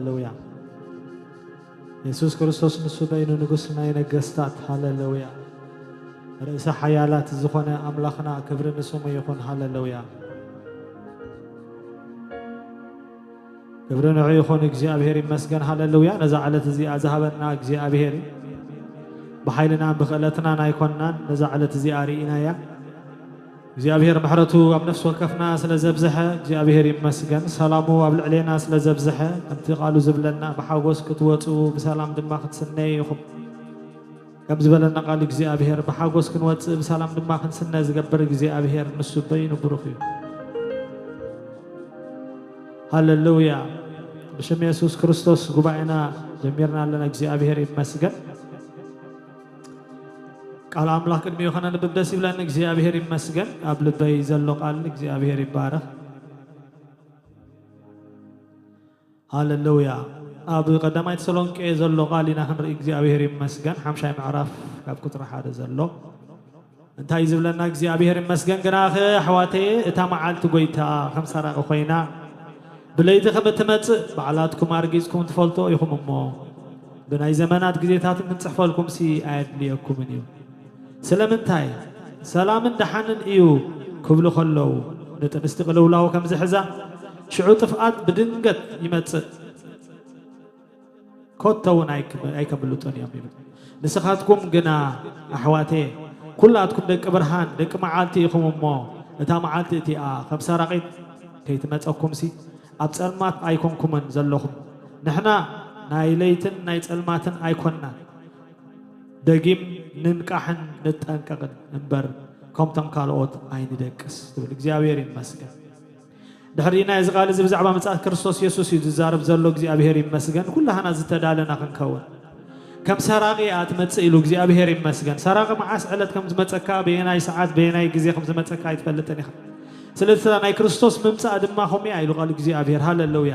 ሃሌሉያ። የሱስ ክርስቶስ ንሱ በይኑ ንጉስ ናይ ነገስታት። ሃሌሉያ። ርእሰ ሓያላት ዝኾነ ኣምላኽና ክብሪ ንስሙ ይኹን። ሃሌሉያ። ክብሪ ንዑ ይኹን። እግዚኣብሔር ይመስገን። ሃሌሉያ። ነዛ ዕለት እዚኣ ዝሃበና እግዚኣብሔር እዩ። ብሓይልናን ብኽእለትናን ኣይኮንናን ነዛ ዕለት እዚኣ ርኢናያ። እግዚኣብሔር ምሕረቱ ኣብ ነፍሲ ወከፍና ስለ ዘብዝሐ እግዚኣብሔር ይመስገን። ሰላሙ ኣብ ልዕሌና ስለ ዘብዝሐ፣ ከምቲ ቃሉ ዝብለና፣ ብሓጎስ ክትወጹ ብሰላም ድማ ክትስነዩ ኢኹም። ከም ዝበለና ቃል እግዚኣብሔር፣ ብሓጎስ ክንወጽእ ብሰላም ድማ ክንስነ ዝገብር እግዚኣብሔር ንሱ በይኑ ብሩኽ እዩ። ሃሌሉያ። ብሽም የሱስ ክርስቶስ ጉባኤና ጀሚርና ኣለና። እግዚኣብሔር ይመስገን። ቃል ኣምላኽ ቅድሚኡ ከነንብብ ደስ ይብለኒ። እግዚኣብሔር ይመስገን። ኣብ ልበይ ዘሎ ቃል እግዚኣብሔር ይባረኽ። ሃሌሉያ። ኣብ ቀዳማይ ተሰሎንቄ ዘሎ ቃል ኢና ክንርኢ። እግዚኣብሔር ይመስገን። ሓምሻይ ምዕራፍ ካብ ቁጽሪ ሓደ ዘሎ እንታይ ዝብለና? እግዚኣብሔር ይመስገን። ግናኸ ኣሕዋተየ፣ እታ መዓልቲ ጐይታ ከም ሰራቒ ኾይና ብለይቲ ከም እትመጽእ ባዕላትኩም ኣርጊጽኩም ትፈልጡ ኢኹም እሞ፣ ብናይ ዘመናት ግዜታትን ክንጽሕፈልኩምሲ ኣየድልየኩምን እዩ። ስለምንታይ? ሰላምን ደሓንን እዩ ክብሉ ከለዉ፣ ንጥንስቲ ቅልውላው ከም ዝሕዛ፣ ሽዑ ጥፍኣት ብድንገት ይመጽእ፣ ኮቶ እውን ኣይክ-፣ ኣይከምልጡን እዮም ይብል። ንስኻትኩም ግና ኣሕዋተየ፣ ኩላትኩም ደቂ ብርሃን፣ ደቂ መዓልቲ ኢኹም እሞ፣ እታ መዓልቲ እቲኣ ከም ሰራቒት ከይትመጸኩምሲ፣ ኣብ ጸልማት ኣይኮንኩምን ዘለኹም። ንሕና ናይ ለይትን ናይ ጸልማትን ኣይኮንናን። ደጊም ንንቃሕን ንጠንቀቕን እምበር፣ ከምቶም ካልኦት ኣይንደቅስ ትብል። እግዚኣብሔር ይመስገን። ድሕሪ ናይዚ ቃል እዚ ብዛዕባ ምጽኣት ክርስቶስ የሱስ እዩ ዝዛረብ ዘሎ። እግዚኣብሔር ይመስገን። ኩላህና ዝተዳለና ክንከውን። ከም ሰራቒ እያ ትመጽእ ኢሉ። እግዚኣብሔር ይመስገን። ሰራቒ መዓስ ዕለት ከም ዝመጸካ፣ በየናይ ሰዓት፣ በየናይ ግዜ ከም ዝመጸካ ኣይትፈልጥን ኢኻ። ስለዚ እታ ናይ ክርስቶስ ምምጻእ ድማ ከምኡ እያ ኢሉ ቃል እግዚኣብሔር። ሃሌሉያ።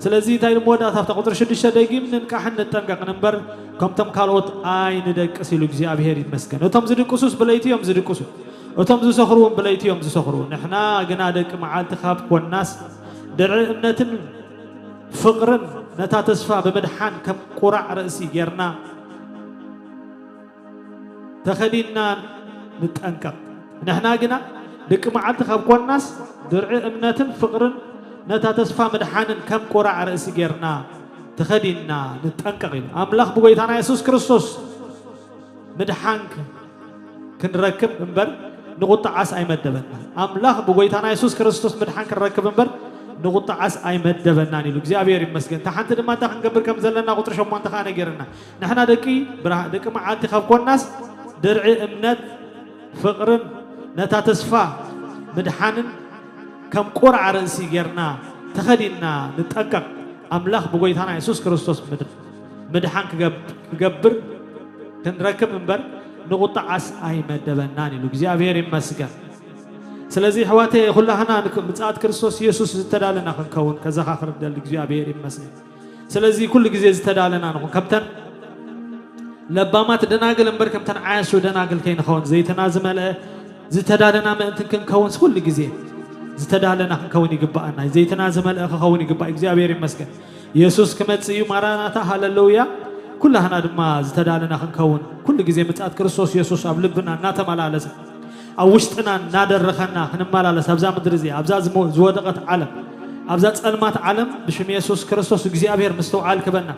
ስለዚ እንታይ ኢሉ መወዳእታ ኣብታ ቁጽሪ ሽዱሽተ፣ ደጊም ንንቃሕን ንጠንቀቕን እምበር፣ ከምቶም ካልኦት ኣይንደቅስ ኢሉ። እግዚኣብሔር ይመስገን። እቶም ዝድቅሱስ ብለይቲ እዮም ዝድቅሱ፣ እቶም ዝሰኽሩ እውን ብለይቲ እዮም ዝሰኽሩ። ንሕና ግና ደቂ መዓልቲ ካብ ኮናስ፣ ድርዒ እምነትን ፍቕርን ነታ ተስፋ ብምድሓን ከም ቁራዕ ርእሲ ጌርና ተኸዲንና ንጠንቀቕ። ንሕና ግና ደቂ መዓልቲ ካብ ኮናስ፣ ድርዒ እምነትን ፍቕርን ነታ ተስፋ ምድሓንን ከም ቁራዕ ርእሲ ጌርና ተኸዲንና ንጠንቀቕ ኢሉ። ኣምላኽ ብጎይታና የሱስ ክርስቶስ ምድሓን ክ-፣ ክንረክብ እምበር ንቁጥዓስ ኣይመደበና። ኣምላኽ ብጎይታና የሱስ ክርስቶስ ምድሓን ክንረክብ እምበር ንቁጥዓስ ኣይመደበናን ኢሉ። እግዚኣብሔር ይመስገን። እታ ሓንቲ ድማ እንታይ ክንገብር ከም ዘለና ቁጽሪ ሸሞንተ ከኣ ነጊርና። ንሕና ደቂ ብርሃ-፣ ደቂ መዓልቲ ካብ ኮናስ፣ ድርዒ እምነት፣ ፍቕርን ነታ ተስፋ ምድሓንን ከም ቁርዓ ርእሲ ጌርና ተኸዲንና ንጠንቀቕ። ኣምላኽ ብጎይታና የሱስ ክርስቶስ ምድ-፣ ምድሓን ክገብ-፣ ክገብር ክንረክብ እምበር ንቁጥዓስ ኣይመደበናን ኢሉ። እግዚኣብሔር ይመስገን። ስለዚ ኣሕዋተይ፣ ኩላህና ንክ-፣ ምጽኣት ክርስቶስ የሱስ ዝተዳለና ክንከውን ከዘኻኽር ደሊ። እግዚኣብሔር ይመስገን። ስለዚ ኩሉ ግዜ ዝተዳለና ንኹን፣ ከምተን ለባማት ደናግል እምበር ከምተን ዓያሹ ደናግል ከይንኸውን፣ ዘይትና ዝመልአ ዝተዳለና ምእንቲ ክንከውንስ ኩሉ ግዜ ዝተዳለና ክንከውን ይግብኣና። ዘይትና ዝመልአ ክኸውን ይግባእ። እግዚኣብሔር ይመስገን። የሱስ ክመጽእ እዩ። ማራናታ፣ ሃለሉያ። ኩላህና ድማ ዝተዳለና ክንከውን፣ ኩሉ ግዜ ምጽኣት ክርስቶስ የሱስ ኣብ ልብና እናተመላለሰ፣ ኣብ ውሽጥና እናደረኸና ክንመላለስ፣ ኣብዛ ምድሪ እዚኣ፣ ኣብዛ ዝሞ-፣ ዝወደቐት ዓለም፣ ኣብዛ ጸልማት ዓለም ብሽም የሱስ ክርስቶስ እግዚኣብሔር ምስትውዓል ክበና፣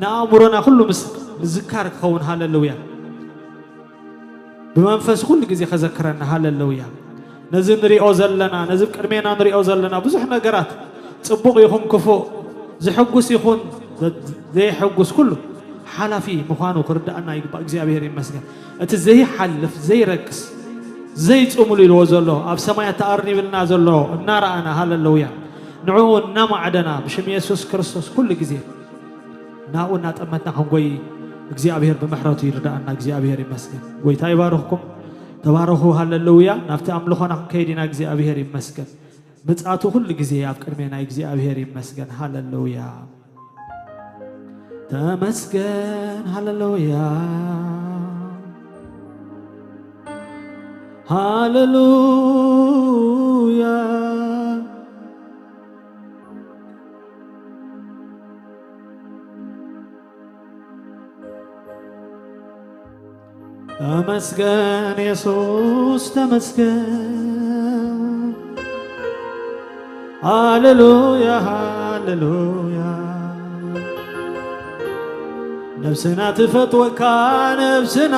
ንኣእምሮና ኩሉ ምስ-፣ ምዝካር ክኸውን። ሃለሉያ። ብመንፈስ ኩሉ ግዜ ከዘክረና። ሃለሉያ። ነዚ ንሪኦ ዘለና፣ ነዚ ቅድሜና ንሪኦ ዘለና ብዙሕ ነገራት፣ ጽቡቕ ይኹን ክፉእ፣ ዝሕጉስ ይኹን ዘ-፣ ዘየሕጉስ፣ ኩሉ ሓላፊ ምዃኑ ክርድኣና ይግባእ። እግዚኣብሔር ይመስገን። እቲ ዘይሓልፍ፣ ዘይረክስ፣ ዘይጽሙል ኢልዎ ዘሎ፣ ኣብ ሰማያት ተኣርኒብልና ዘሎ እናረኣና፣ ሃለሉያ፣ ንዕኡ እናማዕደና፣ ብሽም የሱስ ክርስቶስ ኩሉ ግዜ ናብኡ እናጠመትና ክንጎይ እግዚኣብሔር ብምሕረቱ ይርድኣና። እግዚኣብሔር ይመስገን። ጎይታ ይባርኽኩም። ተባረኹ። ሃለሉያ። ናብቲ ኣምልኾና ክንከይድ ኢና። እግዚኣብሔር ይመስገን። ምጽኣቱ ኩሉ ግዜ ኣብ ቅድሜና። እግዚኣብሔር ይመስገን። ሃለሉያ። ተመስገን። ሃለሉያ። ሃለሉያ። ተመስገን የሱስ ተመስገን። ሃሌሉያ ሃሌሉያ። ነፍስና ትፈትወካ፣ ነፍስና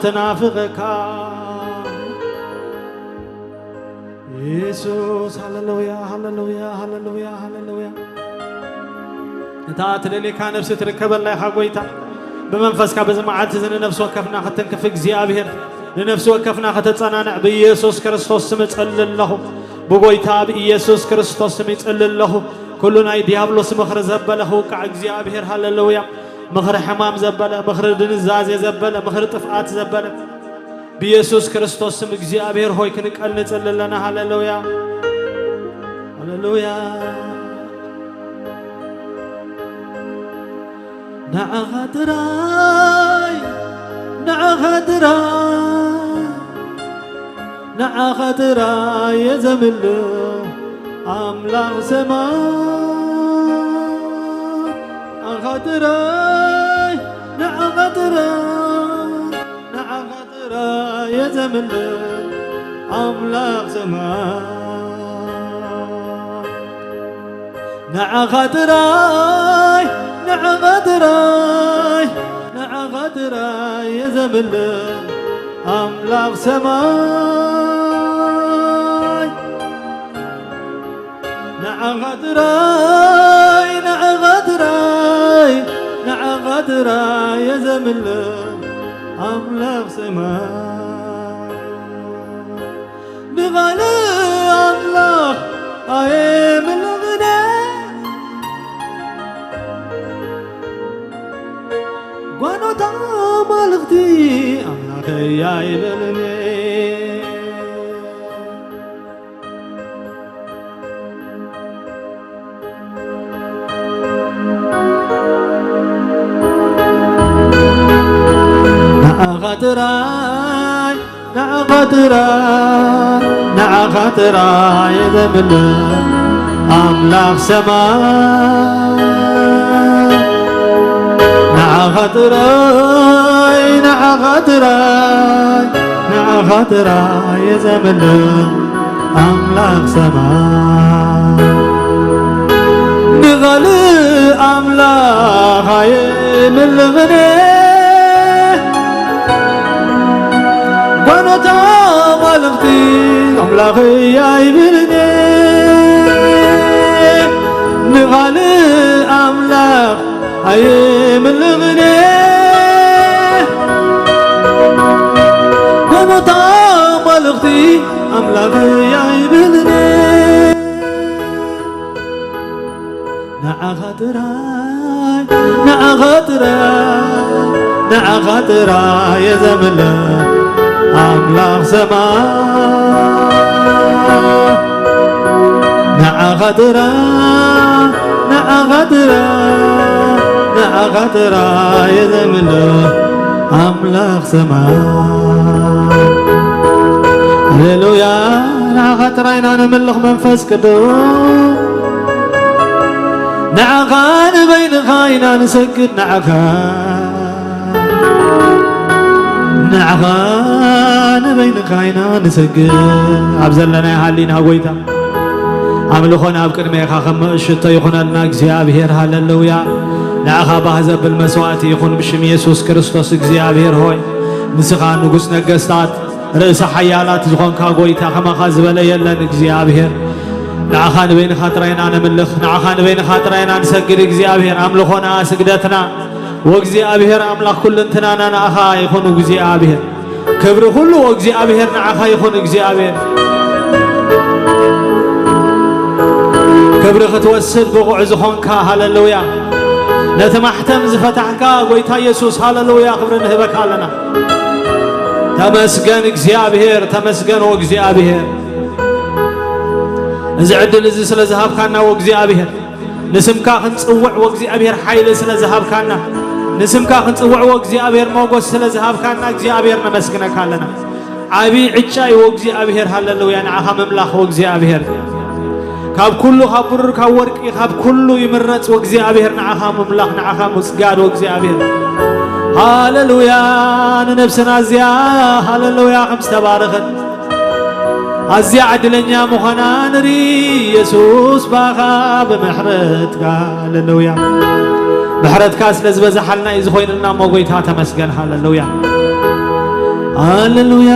ትናፍቐካ። የሱስ ሃሌሉያ ሃሌሉያ ሃሌሉያ ሃሌሉያ። እታ ትደልየካ ነፍሲ ትርከበላ ኢኻ ጎይታ። ብመንፈስካ በዚ መዓልቲ እዚ ንነፍሲ ወከፍና ክትንክፍ እግዚኣብሔር፣ ንነፍሲ ወከፍና ከተጸናንዕ ብኢየሱስ ክርስቶስ ስም እጸሊ ኣለኹ። ብጎይታ ብኢየሱስ ክርስቶስ ስም ይጸሊ ኣለኹ። ኩሉ ናይ ዲያብሎስ ምኽሪ ዘበለ ክውቃዕ እግዚኣብሔር። ሃሌሉያ። ምኽሪ ሕማም ዘበለ፣ ምኽሪ ድንዛዜ ዘበለ፣ ምኽሪ ጥፍኣት ዘበለ፣ ብኢየሱስ ክርስቶስ ስም እግዚኣብሔር ሆይ ክንቀል ንጽሊ ኣለና። ሃሌሉያ ሃሌሉያ። ንዓኻ ጥራይ፣ ንዓኻ ጥራይ፣ ንዓኻ ጥራይ እየ ዘምልኽ ኣምላኽ ሰማይ። ንዓኻ ጥራይ፣ ንዓኻ ጥራይ፣ ንዓኻ ጥራይ እየ ዘምልኽ ኣምላኽ ሰማይ። ንዓኻ ጥራይ፣ ንዓኻ ጥራይ፣ ንዓኻ ጥራይ እየ ዘምልኽ ኣምላኽ ሰማይ። ንዓኻ ጥራይ፣ ንዓኻ ጥራይ፣ ንዓኻ ጥራይ እየ ዘምልኽ ኣምላኽ ሰማይ። ንኻልእ ኣምላኽ ኣየምልኽን፣ ጓኖት ኣማልኽቲ ኣምላኸይ ኣይብልን። ንዓኻ ጥራይ፣ ንዓኻ ጥራይ፣ ንዓኻ ጥራይ እየ ዘምልኽ ኣምላኽ ሰማይ። ንዓኻ ጥራይ፣ ንዓኻ ጥራይ፣ ንዓኻ ጥራይ እየ ዘምልኽ ኣምላኽ ሰማይ። ንኻልእ ኣምላኽ ኣየምልኽን፣ ጓኖት ኣማልኽቲ ኣምላኸይ ኣይብልን። ንኻልእ ኣምላኽ ኣይምልኽን፣ ጓኖት ኣማልኽቲ ኣምላኸይ ኣይብልን። ንዓኻ ጥራይ፣ ንዓኻ ጥራይ፣ ንዓኻ ጥራይ እየ ዘምልኽ ኣምላኽ ሰማይ። ንዓኻ ጥራይ፣ ንዓኻ ጥራይ፣ ንዓኻ ጥራይ እየ ዘምልኽ ኣምላኽ ሰማይ። ሃሌሉያ። ንዓኻ ጥራይ ኢና ነምልኽ መንፈስ ቅዱስ። ንዓኻ ንበይንኻ ኢና ንሰግድ፣ ንዓኻ፣ ንዓኻ ንበይንኻ ኢና ንሰግድ። ኣብ ዘለናዮ ሃሊና ጎይታ፣ ኣምልኾና ኣብ ቅድሜኻ ከም መእሽቶ ይኹነልና እግዚኣብሔር። ሃሌሉያ። ንዓኻ ባህ ዘብል መስዋዕቲ ይኹን ብሽም የሱስ ክርስቶስ እግዚኣብሔር ሆይ። ንስኻ ንጉስ ነገስታት፣ ርእሰ ሓያላት ዝኾንካ ጎይታ፣ ከማኻ ዝበለ የለን እግዚኣብሔር። ንዓኻ ንበይንኻ ጥራይና ነምልኽ፣ ንዓኻ ንበይንኻ ጥራይና ንሰግድ እግዚኣብሔር። ኣምልኾና፣ ስግደትና ወእግዚኣብሔር ኣምላኽ ኩልንትናና ንዓኻ ይኹን እግዚኣብሔር። ክብሪ ኩሉ ወእግዚኣብሔር ንዓኻ ይኹን እግዚኣብሔር። ክብሪ ክትወስድ ብቑዕ ዝኾንካ፣ ሃሌሉያ። ነቲ ማሕተም ዝፈታሕካ ጎይታ የሱስ፣ ሃሌሉያ፣ ክብሪ ንህበካ ኣለና። ተመስገን እግዚኣብሔር፣ ተመስገን ወእግዚኣብሔር። እዚ ዕድል እዚ ስለ ዝሃብካና ወእግዚኣብሔር፣ ንስምካ ክንጽውዕ ወእግዚኣብሔር ሓይሊ ስለ ዝሃብካና፣ ንስምካ ክንጽውዕ ወእግዚኣብሔር ሞጎስ ስለ ዝሃብካና እግዚኣብሔር ነመስግነካ ኣለና። ዓቢ ዕጫ እዩ ወእግዚኣብሔር፣ ሃሌሉያ፣ ንዓኻ ምምላኽ ወእግዚኣብሔር። ካብ ኩሉ፣ ካብ ብሩር፣ ካብ ወርቂ፣ ካብ ኩሉ ይምረጽ ወእግዚኣብሔር፣ ንዓኻ ምምላኽ፣ ንዓኻ ምስጋድ ወእግዚኣብሔር። ሃሌሉያ። ንነብስና ኣዝያ ሃሌሉያ ከም ዝተባረኸት፣ ኣዝያ ዕድለኛ ምዃና ንርኢ። ኢየሱስ ባኻ ብምሕረትካ፣ ሃሌሉያ፣ ምሕረትካ ስለ ዝበዝሓልና እዩ ዝኾይንልና እሞ፣ ጎይታ ተመስገን። ሃሌሉያ፣ ሃሌሉያ።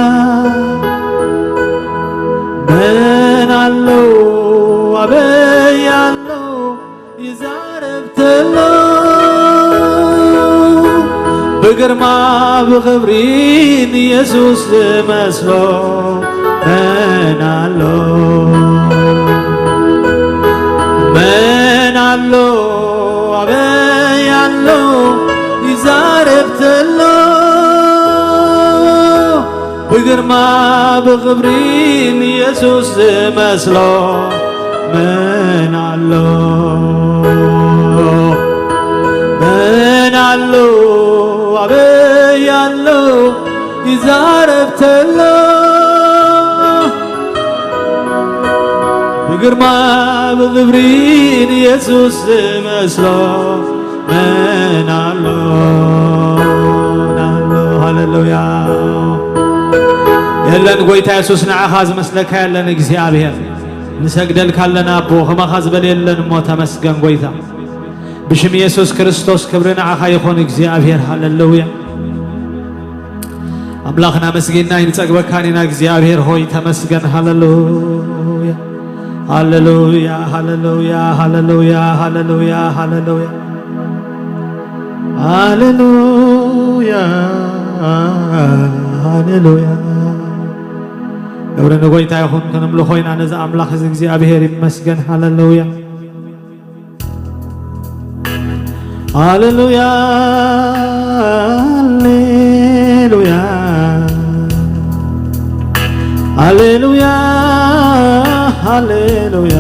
መን ኣሎ፣ ኣበይ ኣሎ፣ ይዛረብ ተሎ፣ ብግርማ ብኽብሪ ንየሱስ ዝመስሎ መን ኣሎ? መን ኣሎ? ኣበይ ኣሎ? ይዛረብ ተሎ፣ ብግርማ ብኽብሪ ንየሱስ ዝመስሎ መን ኣሎ? መን ኣሎ? ኣበይ ኣሎ? ይዛረብ ተሎ፣ ብግርማ ብኽብሪ ንየሱስ ዝመስሎ መን ኣሎ? መን ኣሎ? ሃሌሉያ። የለን፣ ጎይታ የሱስ፣ ንዓኻ ዝመስለካ የለን እግዚኣብሔር። ንሰግደልካ ኣለና ኣቦ፣ ከማኻ ዝበለ የለን እሞ፣ ተመስገን ጎይታ። ብሽም የሱስ ክርስቶስ ክብሪ ንዓኻ ይኹን እግዚኣብሔር። ሃሌሉያ። ኣምላኽና መስጊንና ኣይንጸግበካን ኢና እግዚኣብሔር ሆይ፣ ተመስገን። ሃሌሉያ፣ ሃሌሉያ፣ ሃሌሉያ፣ ሃሌሉያ፣ ሃሌሉያ፣ ሃሌሉያ፣ ሃሌሉያ፣ ሃሌሉያ። ክብሪ ንጎይታ ይኹን፣ ክነምልኾ ኢና ነዚ ኣምላኽ እዚ እግዚኣብሔር ይመስገን። ሃሌሉያ። ሃሌሉያ፣ ሃሌሉያ፣ ሃሌሉያ፣ ሃሌሉያ።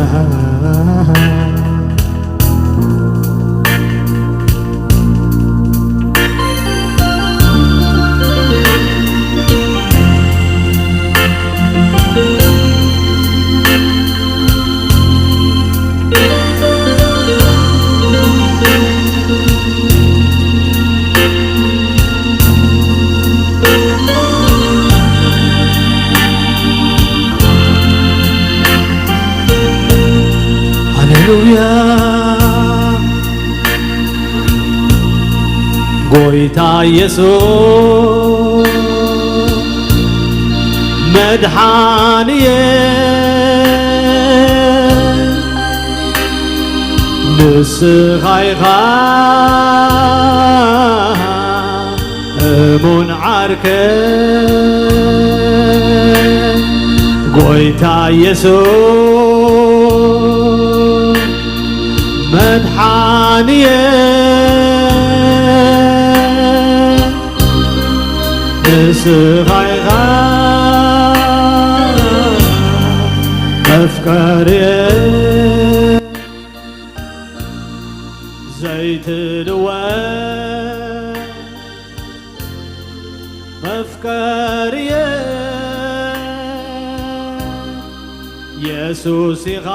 ሃሌሉያ። ጎይታ ኢየሱስ መድሓንየ፣ ንስኻ ኢኻ እሙን ዓርከ። ጎይታ ኢየሱስ መድሓንየ፣ ንስኻ ኢኻ መፍቀርየ፣ ዘይትልወጥ መፍቀርየ፣ የሱስ ኢኻ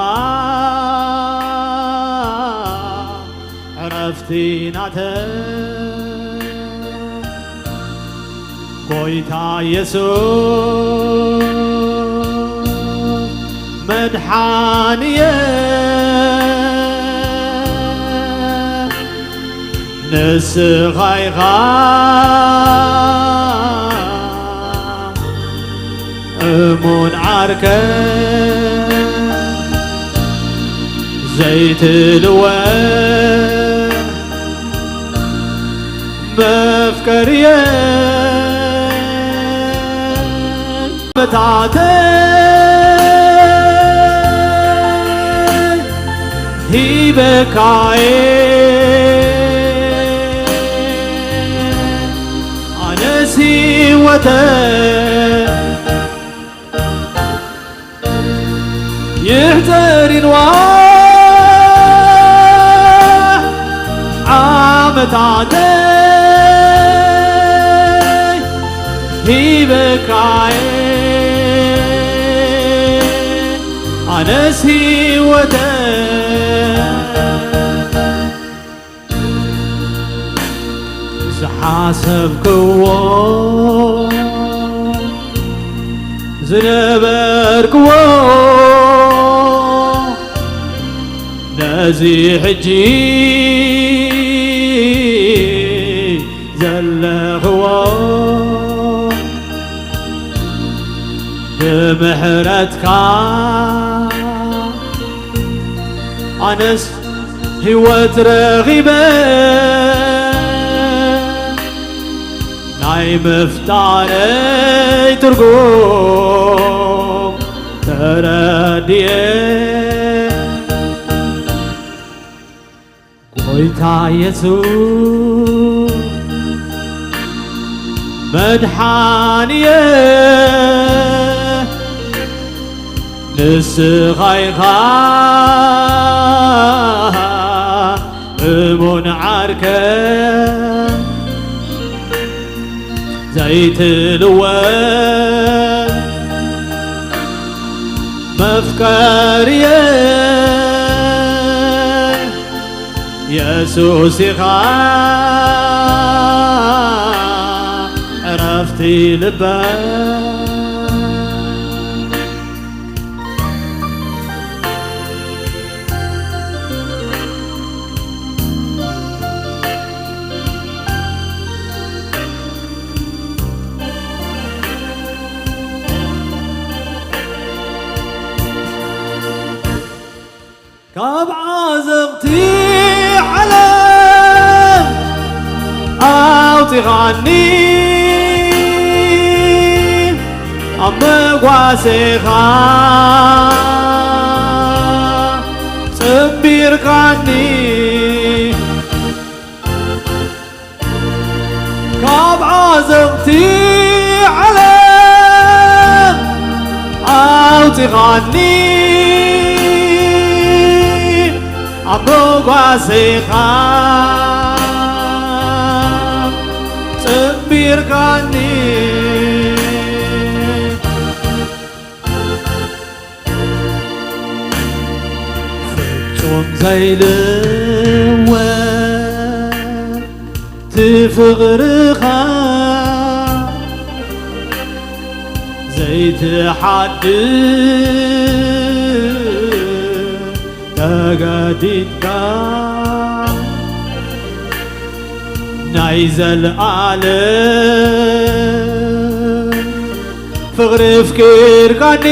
ዕረፍቲ ናተይ። ጎይታ የሱስ መድሓንየ፣ ንስኻ ኢኻ እሙን ዓርከ፣ ዘይትልወጥ መፍቀርየ፣ ዓመታተይ ሂበካየ፣ ኣነስ ህይወተይ ይሕጸር ኢልዋ ዓመታተይ ሂበካየ፣ ኣነስ ህይወተይ ዝሓሰብክዎ ዝነበርክዎ ነዚ ሕጂ ዘለኽዎ ብምሕረትካ ኣነስ ህይወት ረኺበ ናይ ምፍጣረይ ትርጉም ተረድየ። ጎይታ የሱስ መድሓንየ ንስኻ ኢኻ እሙን ዓርከ ዘይትልወጥ መፍቀርየ የሱስ ኢኻ ዕረፍቲ ልበይ። ካብ ዓዘቕቲ ዓለም ኣውፂኻኒ፣ ኣብ መጓሴኻ ፅምቢርካኒ። ካብ ዓዘቕቲ ዓለም ኣውፂኻኒ፣ ኣብ መጓሴኻ ፅምቢርካኒ። ፍጹም ዘይልወጥ ፍቕርኻ ዘይትሓድስ ተገዲድካ ናይ ዘለኣለም ፍቕሪ ኣፍቂርካኒ፣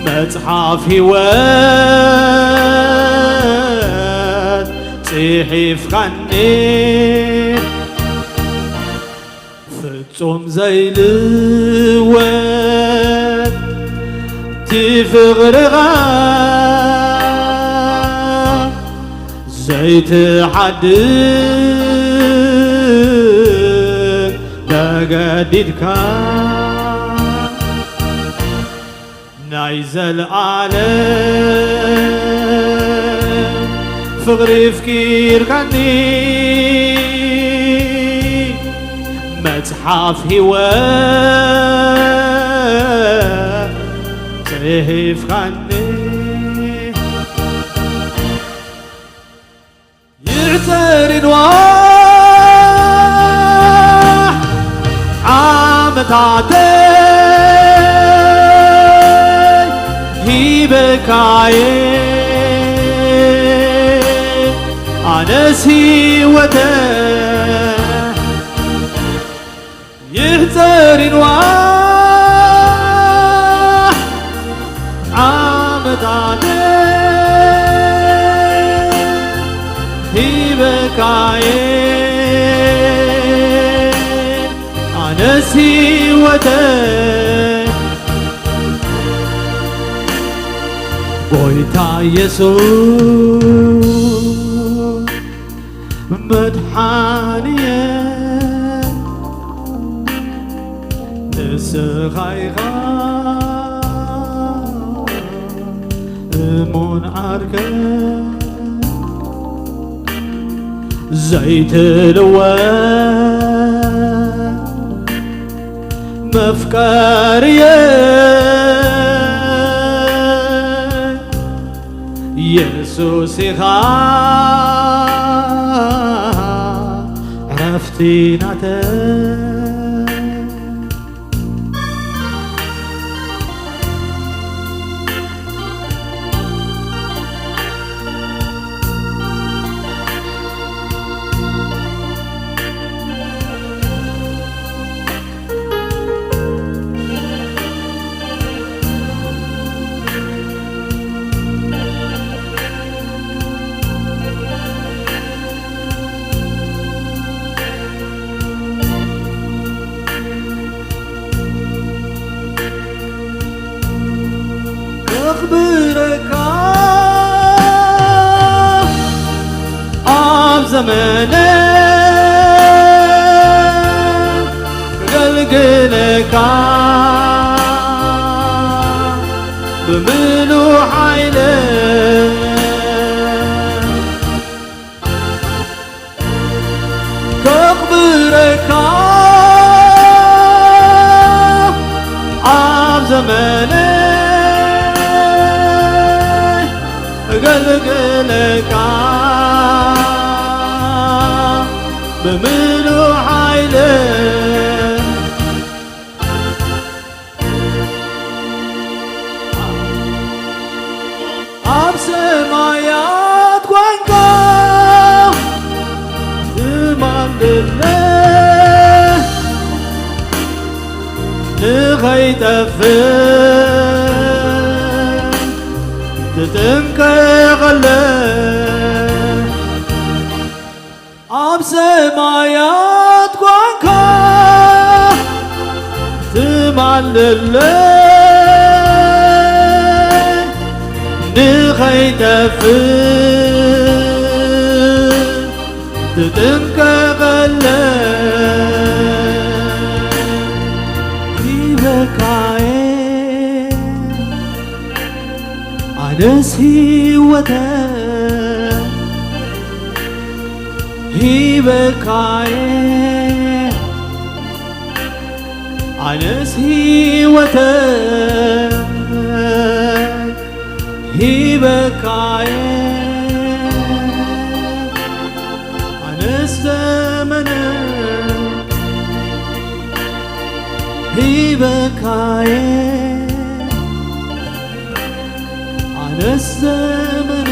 መጽሓፍ ህይወት ጽሒፍካኒ። ፍጹም ዘይልወጥ እቲ ፍቕርኻ ዘይትሓድስ ተገዲድካ ናይ ዘለኣለም ፍቕሪ ኣፍቂርካኒ፣ መጽሓፍ ህይወት ጽሒፍካኒ። ይዕጸር ይንዋሕ ዓመታተይ ሂበካየ ኣነስ ህይወተይ። ይሕጸር ይንዋሕ ዓመታተይ ሂበካየ ኣነስ ህይወተይ። ጎይታ የሱስ መድሓንየ ንስኻ ኢኻ እሙን ዓርከ ዘይትልወጥ መፍቀርየ ኢየሱስ ኢኻ ዕረፍቲ ናተይ። ከኽብረካ ኣብ ዘመነ ከገልግለካ ብምሉእ ሓይለ ከኽብረካ ኣብ ዘመነ እገልግለካ ብምሉእ ሓይለ ኣብ ሰማያት ኳንካ ትማልደለ ንኸይጠፍእ ትጥንቀቐለ ኣብ ሰማያት ኳንካ ትማልደለይ ንኸይጠፍእ ትጥንቀቐለይ ሂበካየ ኣነስ ህይወተ ሂበካየ ኣነስ ህይወተ ሂበካየ ኣነስ ዘመነ ሂበካየ ኣነስ ዘመነ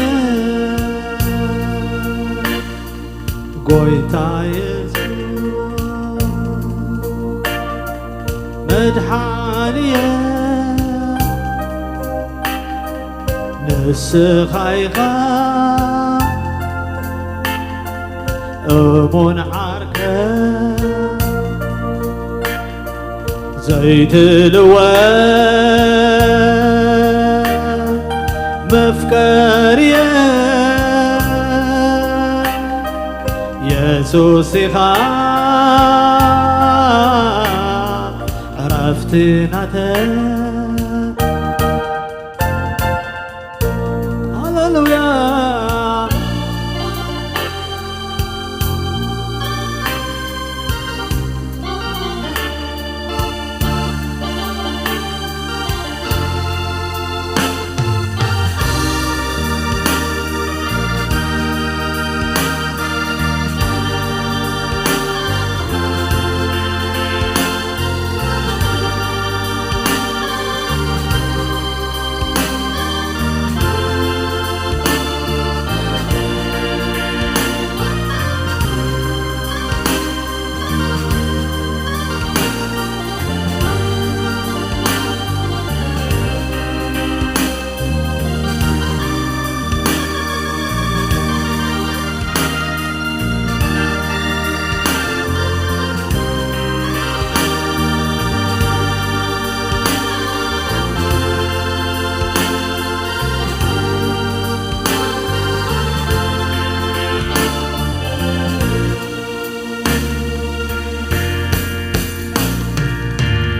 ጎይታ የሱስ መድሓንየ ንስኻ ኢኻ እሙን ዓርከ ዘይትልወጥ መፍቀርየ የሱስ ኢኻ ዕረፍቲ ናተ ሃሌሉያ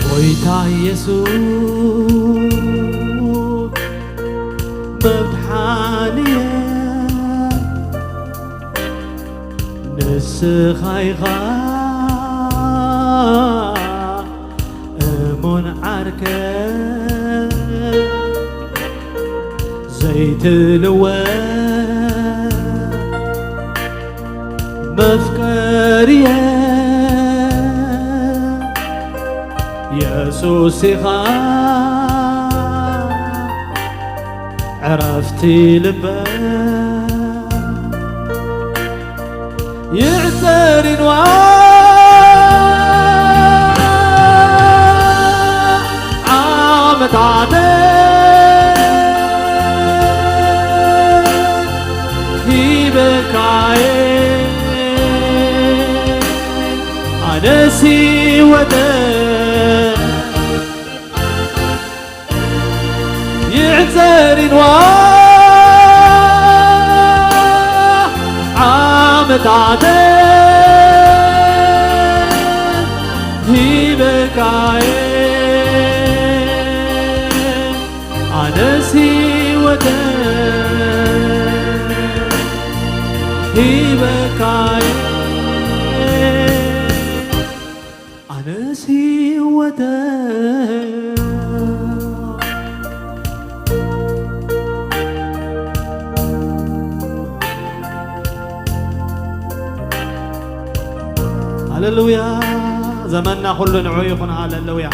ጎይታ የሱስ መድሓንየ ንስኻ ኢኻ እሙን ዓርከ ዘይ ትልወ መፍቀርየ የሱስ ኢኻ ዕረፍቲ ልበ ይዕጸር ይንዋ ዓመታተ ሂበካየ ኣነሲ ወደ ይዕጸር ይንዋ ዓመታተ ሂበካየ ኣነስ ህይወተ ሂበካየ ኣነስ ህይወተ ሃለሉያ። ዘመንና ኩሉ ንዑ ይኹን። ሃለሉያ።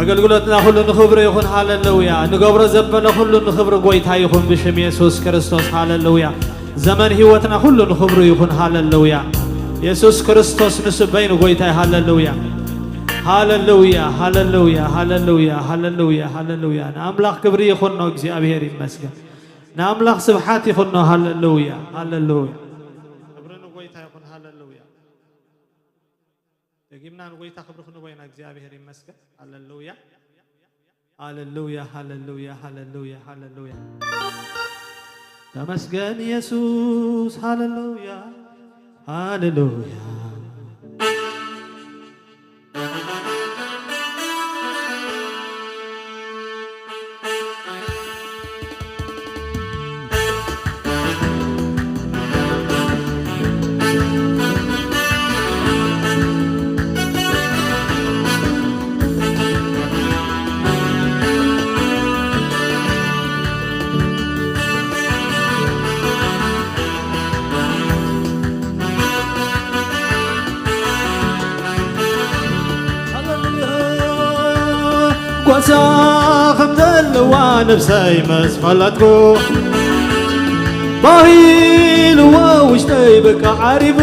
ኣገልግሎትና ኩሉ ንኽብሩ ይኹን። ሃለሉያ። ንገብሮ ዘበለ ኩሉ ንኽብሪ ጎይታ ይኹን ብሽም የሱስ ክርስቶስ። ሃለሉያ። ዘመን ህይወትና ኩሉ ንኽብሩ ይኹን። ሃለሉያ። የሱስ ክርስቶስ ንሱ በይኑ ጎይታ እዩ። ሃለሉያ። ሃለሉያ፣ ሃለሉያ፣ ሃለሉያ፣ ሃለሉያ፣ ሃለሉያ። ንኣምላኽ ክብሪ ይኹኖ፣ እግዚኣብሔር ይመስገን። ንኣምላኽ ስብሓት ይኹኖ። ሃለሉያ፣ ሃለሉያ። ክብሪ ንጎይታ ይኹን። ሃለሉያ። ደጊምና ንጎይታ ክብሪ ክንቦ ኢና። እግዚኣብሔር ይመስገን። ሃለሉያ፣ ሃለሉያ፣ ሃለሉያ፣ ሃለሉያ፣ ሃለሉያ። ተመስገን የሱስ። ሃለሉያ፣ ሃለሉያ። ሃለሉያ። ጓሳ ከም ዘለዋ ነብሰይ ምስ ፈለጥኩ፣ ባሂልዎ ውሽጠይ በቃ ዓሪቡ።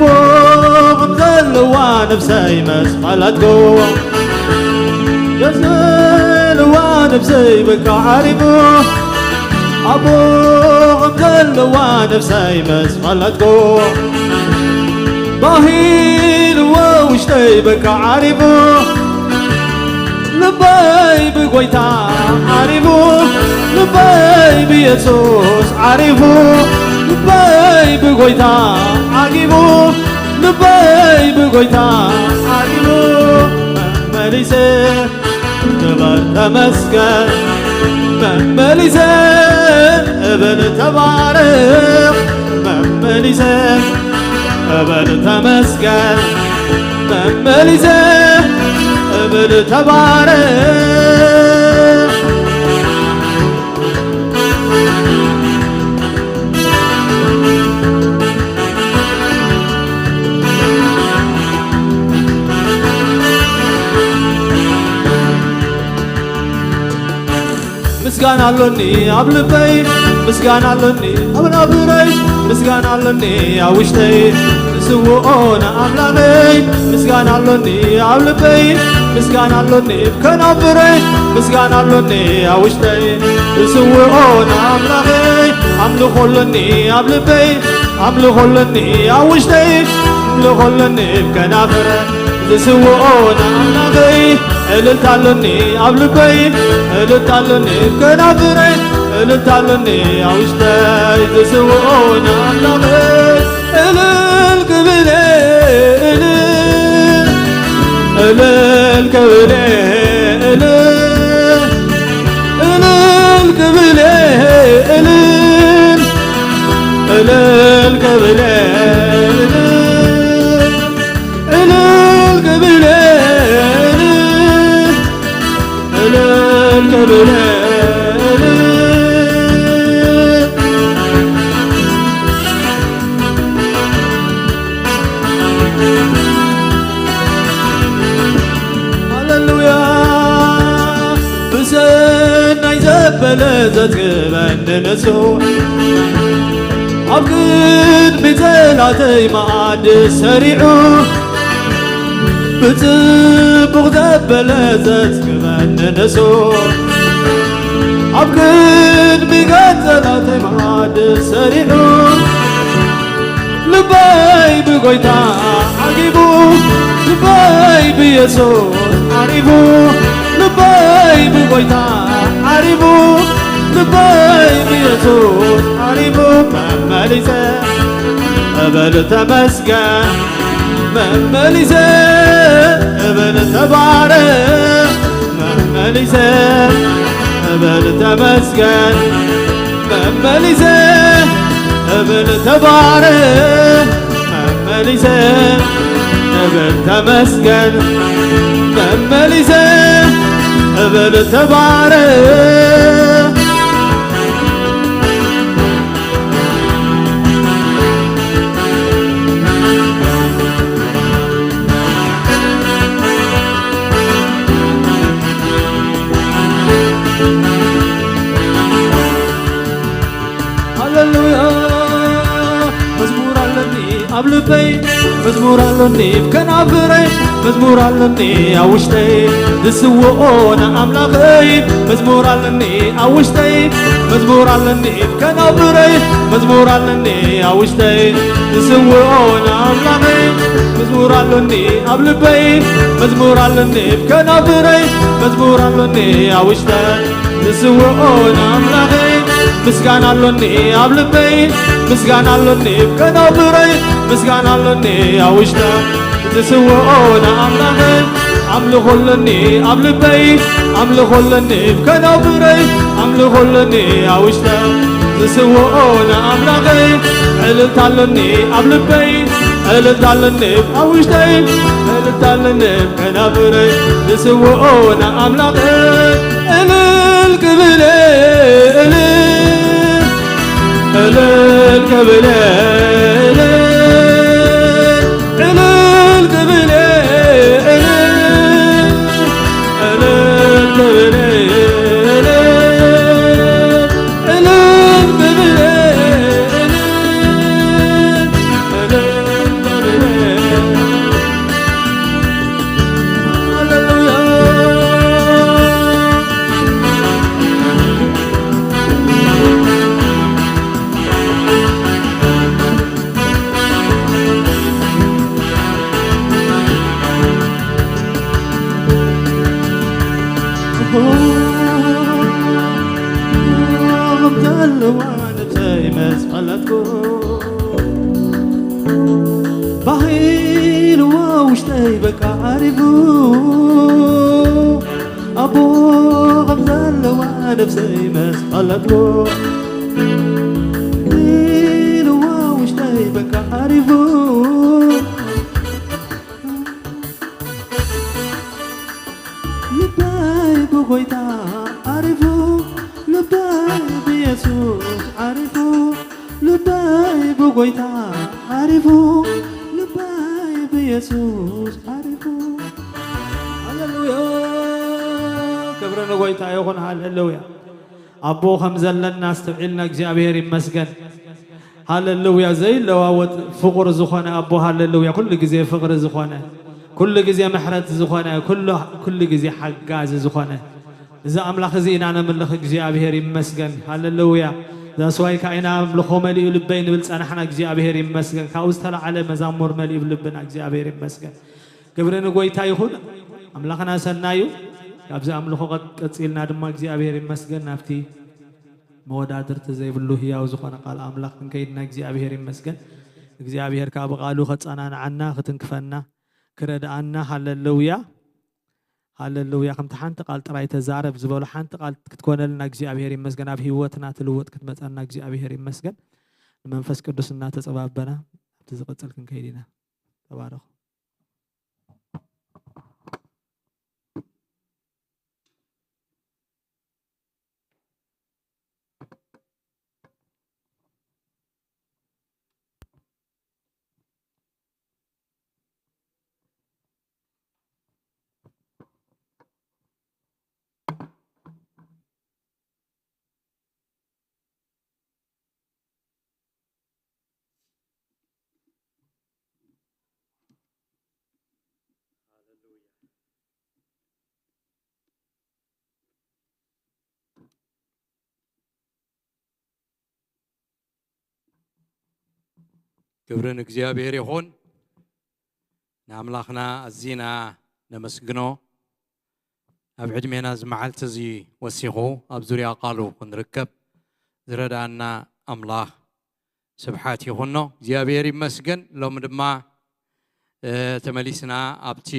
ኣቦ ከም ዘለዋ ነብሰይ ምስ ፈለጥኩ፣ ደስ ዝብልዋ ነብሰይ በቃ ዓሪቡ። ኣቦ ከም ዘለዋ ነብሰይ ምስ ፈለጥኩ፣ ባሂልዎ ውሽጠይ በቃ ዓሪቡ። ልበይ ብጎይታ ዓሪቡ፣ ልበይ ብየሱስ ዓሪቡ፣ ልበይ ብጎይታ ዓጊቡ፣ ልበይ ብጎይታ ዓጊቡ። መመሊሰ ክበር ተመስገን፣ መመሊሰ እብል ተባረኽ፣ መመሊሰ እብል ተመስገን፣ መመሊሰ እብል ተባረኽ። ምስጋና ኣሎኒ ኣብ ልበይ፣ ምስጋና ኣሎኒ ኣብ ናብረይ፣ ምስጋና ኣሎኒ ኣብ ውሽጠይ፣ ዝስውኦ ንኣምላኸይ። ምስጋና ኣሎኒ ኣብ ልበይ፣ ምስጋና ኣሎኒ ከናፍረይ፣ ምስጋና ኣሎኒ ኣብ ውሽጠይ፣ ዝስውኦ ንኣምላኸይ። ኣምልኾ ኣሎኒ ኣብ ልበይ፣ ኣምልኾ ኣሎኒ ኣብ ውሽጠይ፣ ኣምልኾ ኣሎኒ ከናፍረይ፣ ዝስውኦ ንኣምላኸይ። እልልታ ኣሎኒ ኣብ ልበይ፣ እልልታ ኣሎኒ ከናፍረይ፣ እልልታ ኣሎኒ ኣብ ውሽጠይ፣ ዝስውኦ ንኣምላኸይ። እልል ክብል እልል፣ እልል ክብል እልል፣ እልል ክብል እልል፣ እልል ክብል እልል፣ እልል ክብል እልል፣ እልል ዘበለ ዘትግበኒ ንሱ ኣብ ቅድሚ ጸላተይ መኣዲ ሰሪዑ ብጽቡቕ ዘበለ ዘትግበኒ ንሱ ኣብ ቅድሚ ገጽ ጸላተይ መኣዲ ሰሪዑ ልበይ ብጎይታ ዓጊቡ ልበይ ብየሱስ ዓሪፉ ልበይ ብጎይታ ዓሪፉ ልበይ ብየሱስ ዓሪፉ መመሊሰ እብል ተመስገን መመሊሰ እብል ተባረ መመሊሰ እብል ተመስገን መመሊሰ እብል ተባረ መመሊሰ እብል ተመስገን መመሊሰ እብል ተባረ ሃሌሉያ መዝሙር ኣለኒ ኣብ ልበይ መዝሙር ኣለኒ ከናፍረይ መዝሙር ኣለኒ ኣብ ውሽጠይ ዝስውኦ ንኣምላኸይ መዝሙር ኣለኒ ኣብ ውሽጠይ መዝሙር ኣለኒ ከናፍረይ መዝሙር ኣለኒ ኣብ ውሽጠይ ዝስውኦ ንኣምላኸይ መዝሙር ኣለኒ ኣብ ልበይ መዝሙር ኣለኒ ከናፍረይ መዝሙር ኣለኒ ኣብ ውሽጠይ ዝስውኦ ንኣምላኸይ ምስጋና ኣሎኒ ኣብ ልበይ ምስጋና ኣሎኒ ከናፍረይ ምስጋና ኣሎኒ ኣብ ውሽጠ ዝስውኦ ንኣምላኸይ ኣምልኾ ኣሎኒ ኣብ ልበይ ኣምልኾ ኣሎኒ ከናፍረይ ኣምልኾ ኣሎኒ ኣብ ውሽጠ ዝስውኦ ንኣምላኸይ ዕልልታ ኣሎኒ ኣብ ልበይ ዕልልታ ኣሎኒ ኣብ ውሽጠይ ዕልልታ ኣሎኒ ከናፍረይ ዝስውኦ ንኣምላኸይ እልል ክብል እልል እልል ክብል እልል እልል ክብል እልል እልል ክብል እልል እልል ክብል እልል እልል ክብል እልል ሃሌሉያ ዘለዋ ነብሰይ መስ ፈለጥኩ ባሂልዎ ውሽጠይ በቃ ዓሪፉ ኣቦ ከም ዘለዋ ነብሰይ መስ ፈለጥኩ ኢልዎ ውሽጠይ በቃ ዓሪፉ ልበይ ብጎይታ ዓሪፉ ልበይ ብየሱስ ዓሪፉ ልበይ ብጎይታ ዓሪፉ ልበይ ብየሱስ ዓሪፉ ሃሌሉያ ክብሪ ንጎይታ ይኹን ሃሌሉያ ኣቦ ከም ዘለና ኣስተብዒልና እግዚኣብሔር ይመስገን ሃሌሉያ ዘይለዋወጥ ፍቕሪ ዝኾነ ኣቦ ሃሌሉያ ኩሉ ግዜ ፍቕሪ ዝኾነ ኩሉ ግዜ ምሕረት ዝኾነ ኩሉ ግዜ ሓጋዚ ዝኾነ እዚ ኣምላኽ እዚ ኢና ነምልኽ እግዚኣብሔር ይመስገን ሃሌሉያ ዛስዋይ ከዓ ኢና ኣምልኾ መሊኡ ልበይ ንብል ጸናሕና እግዚኣብሔር ይመስገን ካብኡ ዝተላዓለ መዛሙር መሊኡ ልብና እግዚኣብሔር ይመስገን ክብሪ ንጎይታ ይኹን ኣምላኽና ሰናዩ ካብዚ ኣምልኾ ቀጺልና ድማ እግዚኣብሔር ይመስገን ናብቲ መወዳድርቲ ዘይብሉ ህያው ዝኾነ ቃል ኣምላኽ ክንከይድና እግዚኣብሔር ይመስገን እግዚኣብሔር ከዓ ብቃሉ ከፀናንዓና ክትንክፈና ክረድኣና ሃለለውያ ሃለለውያ ከምቲ ሓንቲ ቃል ጥራይ ተዛረብ ዝበሎ ሓንቲ ቃል ክትኮነልና እግዚኣብሔር ይመስገን ኣብ ህይወትና ትልውጥ ክትመፀና እግዚኣብሔር ይመስገን ንመንፈስ ቅዱስ እናተፀባበና ኣብቲ ዝቕፅል ክንከይድ ኢና ተባረኹ ክብሪ ንእግዚኣብሔር ይኹን። ንኣምላኽና ኣዚና ነመስግኖ። ኣብ ዕድሜና እዚ መዓልቲ እዚ ወሲኹ ኣብ ዙርያ ቃሉ ክንርከብ ዝረዳእና ኣምላኽ ስብሓት ይኹኖ። እግዚኣብሔር ይመስገን። ሎሚ ድማ፣ እ፣ ተመሊስና ኣብቲ፣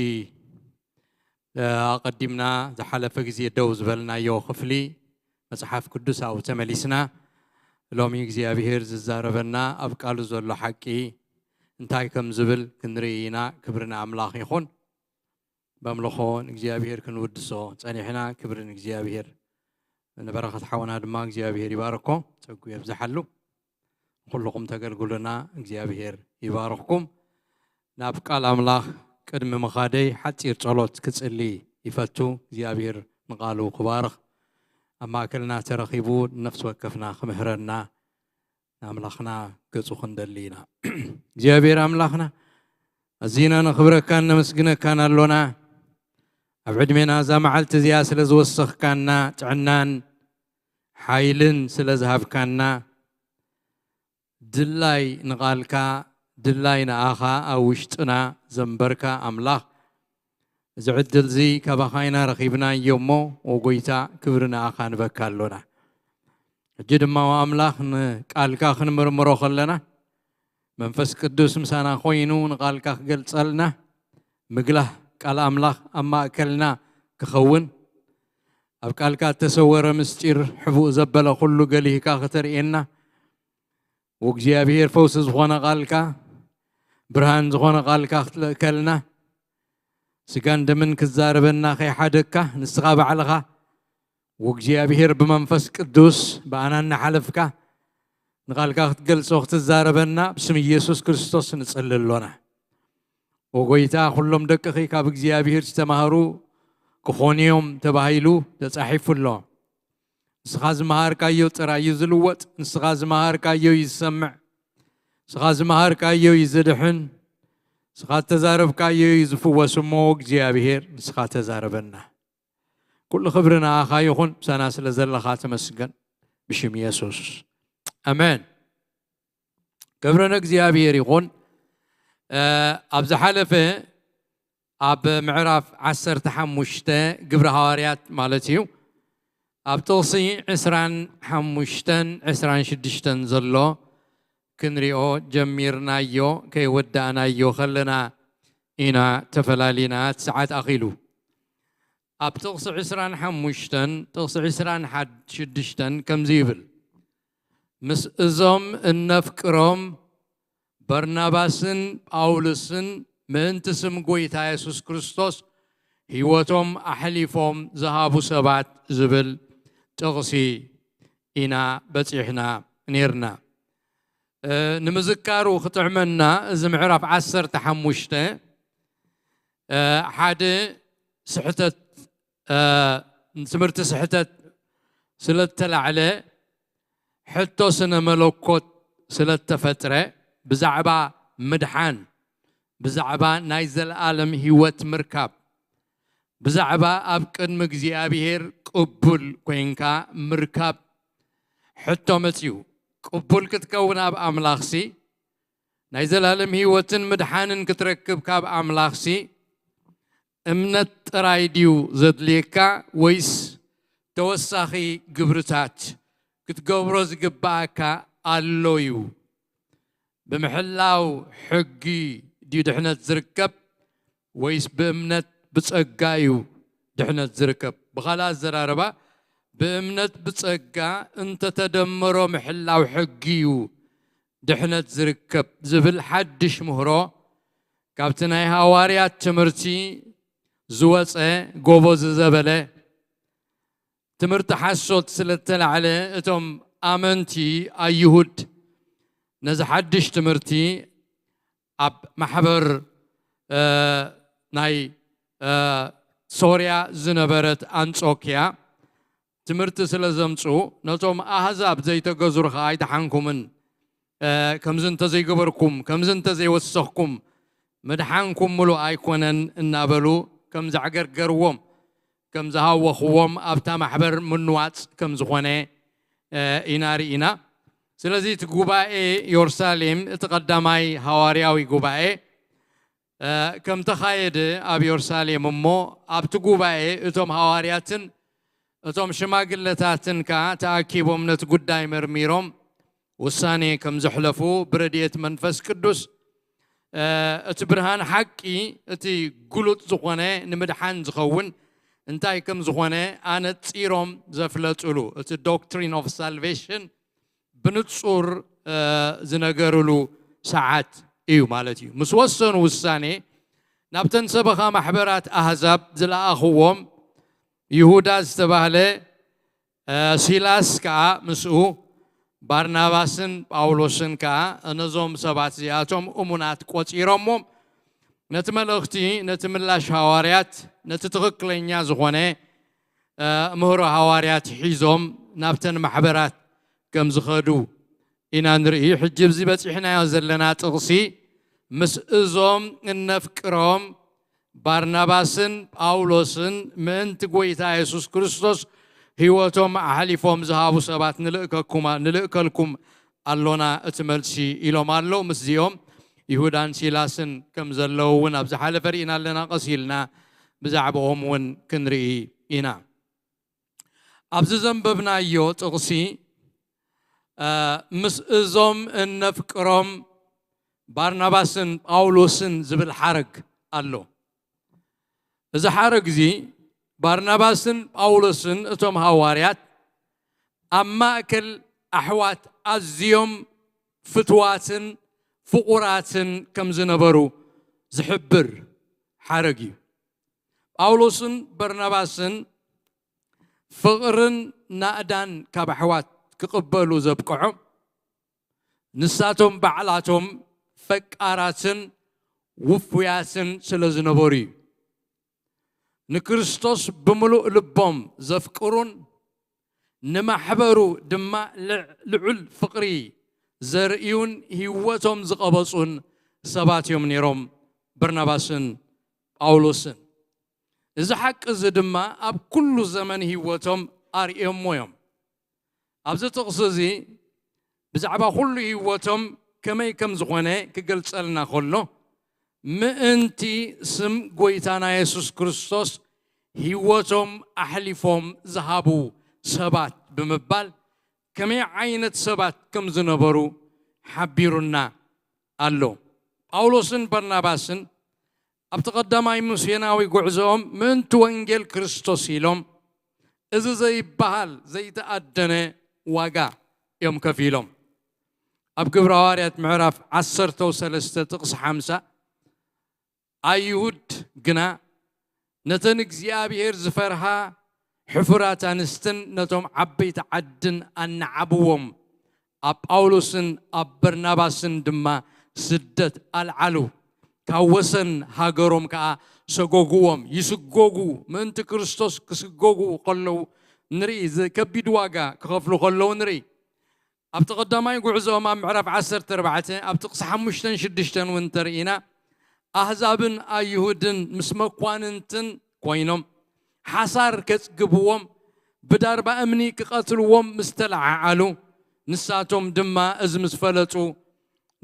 እ፣ ኣቐዲምና ዝሓለፈ ግዜ ደው ዝበልናዮ ክፍሊ መጽሓፍ ቅዱስ ኣብኡ ተመሊስና። ሎሚ እግዚኣብሔር ዝዛረበና ኣብ ቃሉ ዘሎ ሓቂ እንታይ ከም ዝብል ክንርኢ ኢና። ክብሪ ንኣምላኽ ይኹን። በምልኾ ንእግዚኣብሔር ክንውድሶ ጸኒሕና። ክብሪ ንእግዚኣብሔር። ንበረኸት ሓውና ድማ እግዚኣብሔር ይባርኮ፣ ጸጉ የብዝሓሉ። ኩልኹም ተገልግሉና እግዚኣብሔር ይባርኽኩም። ናብ ቃል ኣምላኽ ቅድሚ ምኻደይ ሓጺር ጸሎት ክጽሊ ይፈቱ። እግዚኣብሔር ንቃሉ ክባርኽ ኣብ ማእከልና ተረኺቡ ነፍሲ ወከፍና ክምህረና ንኣምላኽና ገጹ ክንደሊ ኢና። እግዚኣብሔር ኣምላኽና ኣዚና ነኽብረካን ነመስግነካን ኣሎና። ኣብ ዕድሜና እዛ መዓልቲ እዚኣ ስለ ዝወሰኽካና፣ ጥዕናን ሓይልን ስለ ዝሃብካና፣ ድላይ ንቓልካ፣ ድላይ ንኣኻ ኣብ ውሽጥና ዘንበርካ ኣምላኽ፣ እዚ ዕድል እዚ ካባኻ ኢና ረኺብናዮ እሞ፣ ወጎይታ ክብሪ ንኣኻ ንበካ ኣሎና። ሕጂ ድማ ወኣምላኽ ንቃልካ ክንምርምሮ ከለና፣ መንፈስ ቅዱስ ምሳና ኮይኑ ንቃልካ ክገልጸልና፣ ምግላህ ቃል ኣምላኽ ኣብ ማእከልና ክኸውን፣ ኣብ ቃልካ እተሰወረ ምስጢር ሕቡእ ዘበለ ኩሉ ገሊህካ ክተርእየና፣ ወእግዚኣብሔር ፈውሲ ዝኾነ ቃልካ፣ ብርሃን ዝኾነ ቃልካ ክትልእከልና፣ ስጋን ደምን ክዛረበና ከይሓደግካ፣ ንስኻ ባዕልኻ ወእግዚኣብሔር ብመንፈስ ቅዱስ ብኣና እናሓለፍካ ንቃልካ ክትገልጾ ክትዛረበና ብስም ኢየሱስ ክርስቶስ ንጽሊ ኣሎና። ወጎይታ፣ ኩሎም ደቅኺ ካብ እግዚኣብሔር ዝተማህሩ ክኾኑ እዮም ተባሂሉ ተጻሒፉ ኣሎ። ንስኻ ዝመሃርካዮ ጥራይ እዩ ዝልወጥ፣ ንስኻ ዝመሃርካዮ እዩ ዝሰምዕ፣ ንስኻ ዝመሃርካዮ እዩ ዝድሕን፣ ንስኻ እተዛረብካዮ እዩ ዝፍወስ። እሞ እግዚኣብሔር ንስኻ ተዛረበና። ኩሉ ክብሪ ንኣኻ ይኹን፣ ምሳና ስለ ዘለኻ ተመስገን፣ ብሽም የሱስ ኣሜን። ክብሪ ንእግዚኣብሔር ይኹን። እ፣ ኣብ ዝሓለፈ ኣብ ምዕራፍ ዓሰርተ ሓሙሽተ ግብሪ ሃዋርያት ማለት እዩ፣ ኣብ ጥቕሲ ዕስራን ሓሙሽተን ዕስራን ሽዱሽተን ዘሎ ክንሪኦ ጀሚርናዮ፣ ከይወዳእናዮ ከለና ኢና ተፈላሊና፣ እቲ ሰዓት ኣኺሉ። ኣብ ጥቕሲ ዕስራን ሓሙሽተን ጥቕሲ ዕስራን ሽዱሽተን ከምዚ ይብል፣ ምስ እዞም እነፍቅሮም በርናባስን ጳውሎስን ምእንቲ ስም ጐይታ የሱስ ክርስቶስ ህይወቶም ኣሕሊፎም ዝሃቡ ሰባት ዝብል ጥቕሲ ኢና በጺሕና ኔርና። እ፣ ንምዝካሩ ክጥዕመና፣ እዚ ምዕራፍ ዓሰርተ ሓሙሽተ፣ እ፣ ሓደ ስሕተት፣ እ፣ ትምህርቲ ስሕተት ስለ እተላዕለ፣ ሕቶ ስነ መለኮት ስለ እተፈጥረ፣ ብዛዕባ ምድሓን፣ ብዛዕባ ናይ ዘለኣለም ህይወት ምርካብ፣ ብዛዕባ ኣብ ቅድሚ እግዚኣብሔር ቅቡል ኮይንካ ምርካብ ሕቶ መጽዩ። ቅቡል ክትከውን ኣብ ኣምላኽሲ፣ ናይ ዘላለም ህይወትን ምድሓንን ክትረክብ ካብ ኣምላኽሲ፣ እምነት ጥራይ ድዩ ዘድልየካ፣ ወይስ ተወሳኺ ግብርታት ክትገብሮ ዝግብኣካ ኣሎ እዩ? ብምሕላው ሕጊ ድዩ ድሕነት ዝርከብ፣ ወይስ ብእምነት ብጸጋ እዩ ድሕነት ዝርከብ? ብኻልእ ኣዘራርባ፣ ብእምነት ብጸጋ እንተተደመሮ ምሕላው ሕጊ እዩ ድሕነት ዝርከብ ዝብል ሓድሽ ምህሮ፣ ካብቲ ናይ ሃዋርያት ትምህርቲ ዝወጸ፣ ጎቦ ዝዘበለ ትምህርቲ ሓሶት ስለ እተላዕለ፣ እቶም ኣመንቲ ኣይሁድ ነዚ ሓድሽ ትምህርቲ ኣብ ማሕበር፣ እ፣ ናይ፣ እ፣ ሶርያ ዝነበረት ኣንጾክያ ትምህርቲ ስለ ዘምጽኡ፣ ነቶም ኣህዛብ ዘይተገዝሩ ኸኣ ኣይደሓንኩምን፣ እ፣ ከምዚ እንተዘይገበርኩም፣ ከምዚ እንተዘይወሰኽኩም፣ ምድሓንኩም ምሉእ ኣይኮነን እናበሉ ከም ዘዕገርገርዎም፣ ከም ዝሃወኽዎም ኣብታ ማሕበር ምንዋጽ ከም ዝኾነ፣ እ፣ ኢና ርኢና። ስለዚ እቲ ጉባኤ ዮርሳሌም፣ እቲ ቀዳማይ ሃዋርያዊ ጉባኤ፣ እ፣ ከም ተኻየደ ኣብ ዮርሳሌም፣ እሞ ኣብቲ ጉባኤ እቶም ሃዋርያትን እቶም ሽማግለታትን ከኣ ተኣኪቦም ነቲ ጉዳይ መርሚሮም ውሳኔ ከም ዘሕለፉ ብረድኤት መንፈስ ቅዱስ፣ እ፣ እቲ ብርሃን ሓቂ፣ እቲ ግሉጽ ዝኾነ ንምድሓን ዝኸውን እንታይ ከም ዝኾነ ኣነጺሮም ዘፍለጡሉ፣ እቲ ዶክትሪን ኦፍ ሳልቬሽን ብንጹር፣ እ፣ ዝነገሩሉ ሰዓት እዩ ማለት እዩ። ምስ ወሰኑ ውሳኔ ናብተን ሰበኻ ማሕበራት ኣህዛብ ዝለኣኽዎም ይሁዳ ዝተባህለ፣ እ፣ ሲላስ ከኣ ምስኡ፣ ባርናባስን ጳውሎስን ከኣ ነዞም ሰባት እዚኣቶም እሙናት ቆጺሮሞም ነቲ መልእኽቲ፣ ነቲ ምላሽ ሃዋርያት፣ ነቲ ትኽክለኛ ዝኾነ፣ እ፣ ምህሮ ሃዋርያት ሒዞም ናብተን ማሕበራት ከም ዝኸዱ ኢና ንርኢ። ሕጂ ኣብዚ በጺሕናዮ ዘለና ጥቕሲ ምስ እዞም እነፍቅሮም ባርናባስን ጳውሎስን ምእንቲ ጐይታ የሱስ ክርስቶስ ህይወቶም ኣሕሊፎም ዝሃቡ ሰባት ንልእከኩማ-፣ ንልእከልኩም ኣሎና እቲ መልሲ ኢሎም ኣለዉ። ምስዚኦም ይሁዳን ሲላስን ከም ዘለዉ እውን ኣብ ዝሓለፈ ርኢና ኣለና። ቀስ ኢልና ብዛዕባኦም እውን ክንርኢ ኢና። ኣብዚ ዘንበብናዮ ጥቕሲ፣ እ፣ ምስ እዞም እነፍቅሮም ባርናባስን ጳውሎስን ዝብል ሓረግ ኣሎ። እዚ ሓረግ እዚ ባርናባስን ጳውሎስን እቶም ሃዋርያት ኣብ ማእከል ኣሕዋት ኣዝዮም ፍትዋትን ፍቑራትን ከም ዝነበሩ ዝሕብር ሓረግ እዩ። ጳውሎስን በርናባስን ፍቕርን ናእዳን ካብ ኣሕዋት ክቕበሉ ዘብቅዖም፣ ንሳቶም ባዕላቶም ፈቃራትን ውፉያትን ስለ ዝነበሩ እዩ። ንክርስቶስ ብምሉእ ልቦም ዘፍቅሩን ንማሕበሩ ድማ ልዕ-፣ ልዑል ፍቕሪ ዘርእዩን ህይወቶም ዝቐበጹን ሰባት እዮም ነይሮም፣ በርናባስን ጳውሎስን። እዚ ሓቂ እዚ ድማ ኣብ ኩሉ ዘመን ህይወቶም ኣርእዮሞ እዮም። ኣብዚ ጥቕሲ እዚ ብዛዕባ ኩሉ ህይወቶም ከመይ ከም ዝኾነ ክገልጸልና ከሎ፣ ምእንቲ ስም ጐይታና የሱስ ክርስቶስ ህይወቶም ኣሕሊፎም ዝሃቡ ሰባት ብምባል ከመይ ዓይነት ሰባት ከም ዝነበሩ ሓቢሩና ኣሎ። ጳውሎስን በርናባስን ኣብቲ ቀዳማይ ሚስዮናዊ ጉዕዞኦም ምእንቲ ወንጌል ክርስቶስ ኢሎም እዚ ዘይበሃል ዘይተኣደነ ዋጋ እዮም ከፊሎም። ኣብ ግብረ ሃዋርያት ምዕራፍ ዓሰርተ ሰለስተ ጥቕሲ ሓምሳ፣ ኣይሁድ ግና ነተን እግዚኣብሔር ዝፈርሃ ሕፉራት ኣንስትን ነቶም ዓበይቲ ዓድን ኣነዓብዎም፣ ኣብ ጳውሎስን ኣብ በርናባስን ድማ ስደት ኣልዓሉ። ካብ ወሰን ሃገሮም ከኣ ሰጎግዎም። ይስጎጉ፣ ምእንቲ ክርስቶስ ክስጎጉ ከለዉ ንርኢ፣ ዝ-፣ ከቢድ ዋጋ ክኸፍሉ ከለዉ ንርኢ። ኣብቲ ቀዳማይ ጉዕዞኦም ኣብ ምዕራፍ ዓሰርተ ኣርባዕተ፣ ኣብ ጥቕሲ ሓሙሽተን ሽዱሽተን እውን እንተርኢና፣ ኣህዛብን ኣይሁድን ምስ መኳንንትን ኮይኖም ሓሳር ከጽግብዎም፣ ብዳርባ እምኒ ክቐትልዎም ምስ ተለዓዓሉ፣ ንሳቶም ድማ እዚ ምስ ፈለጡ፣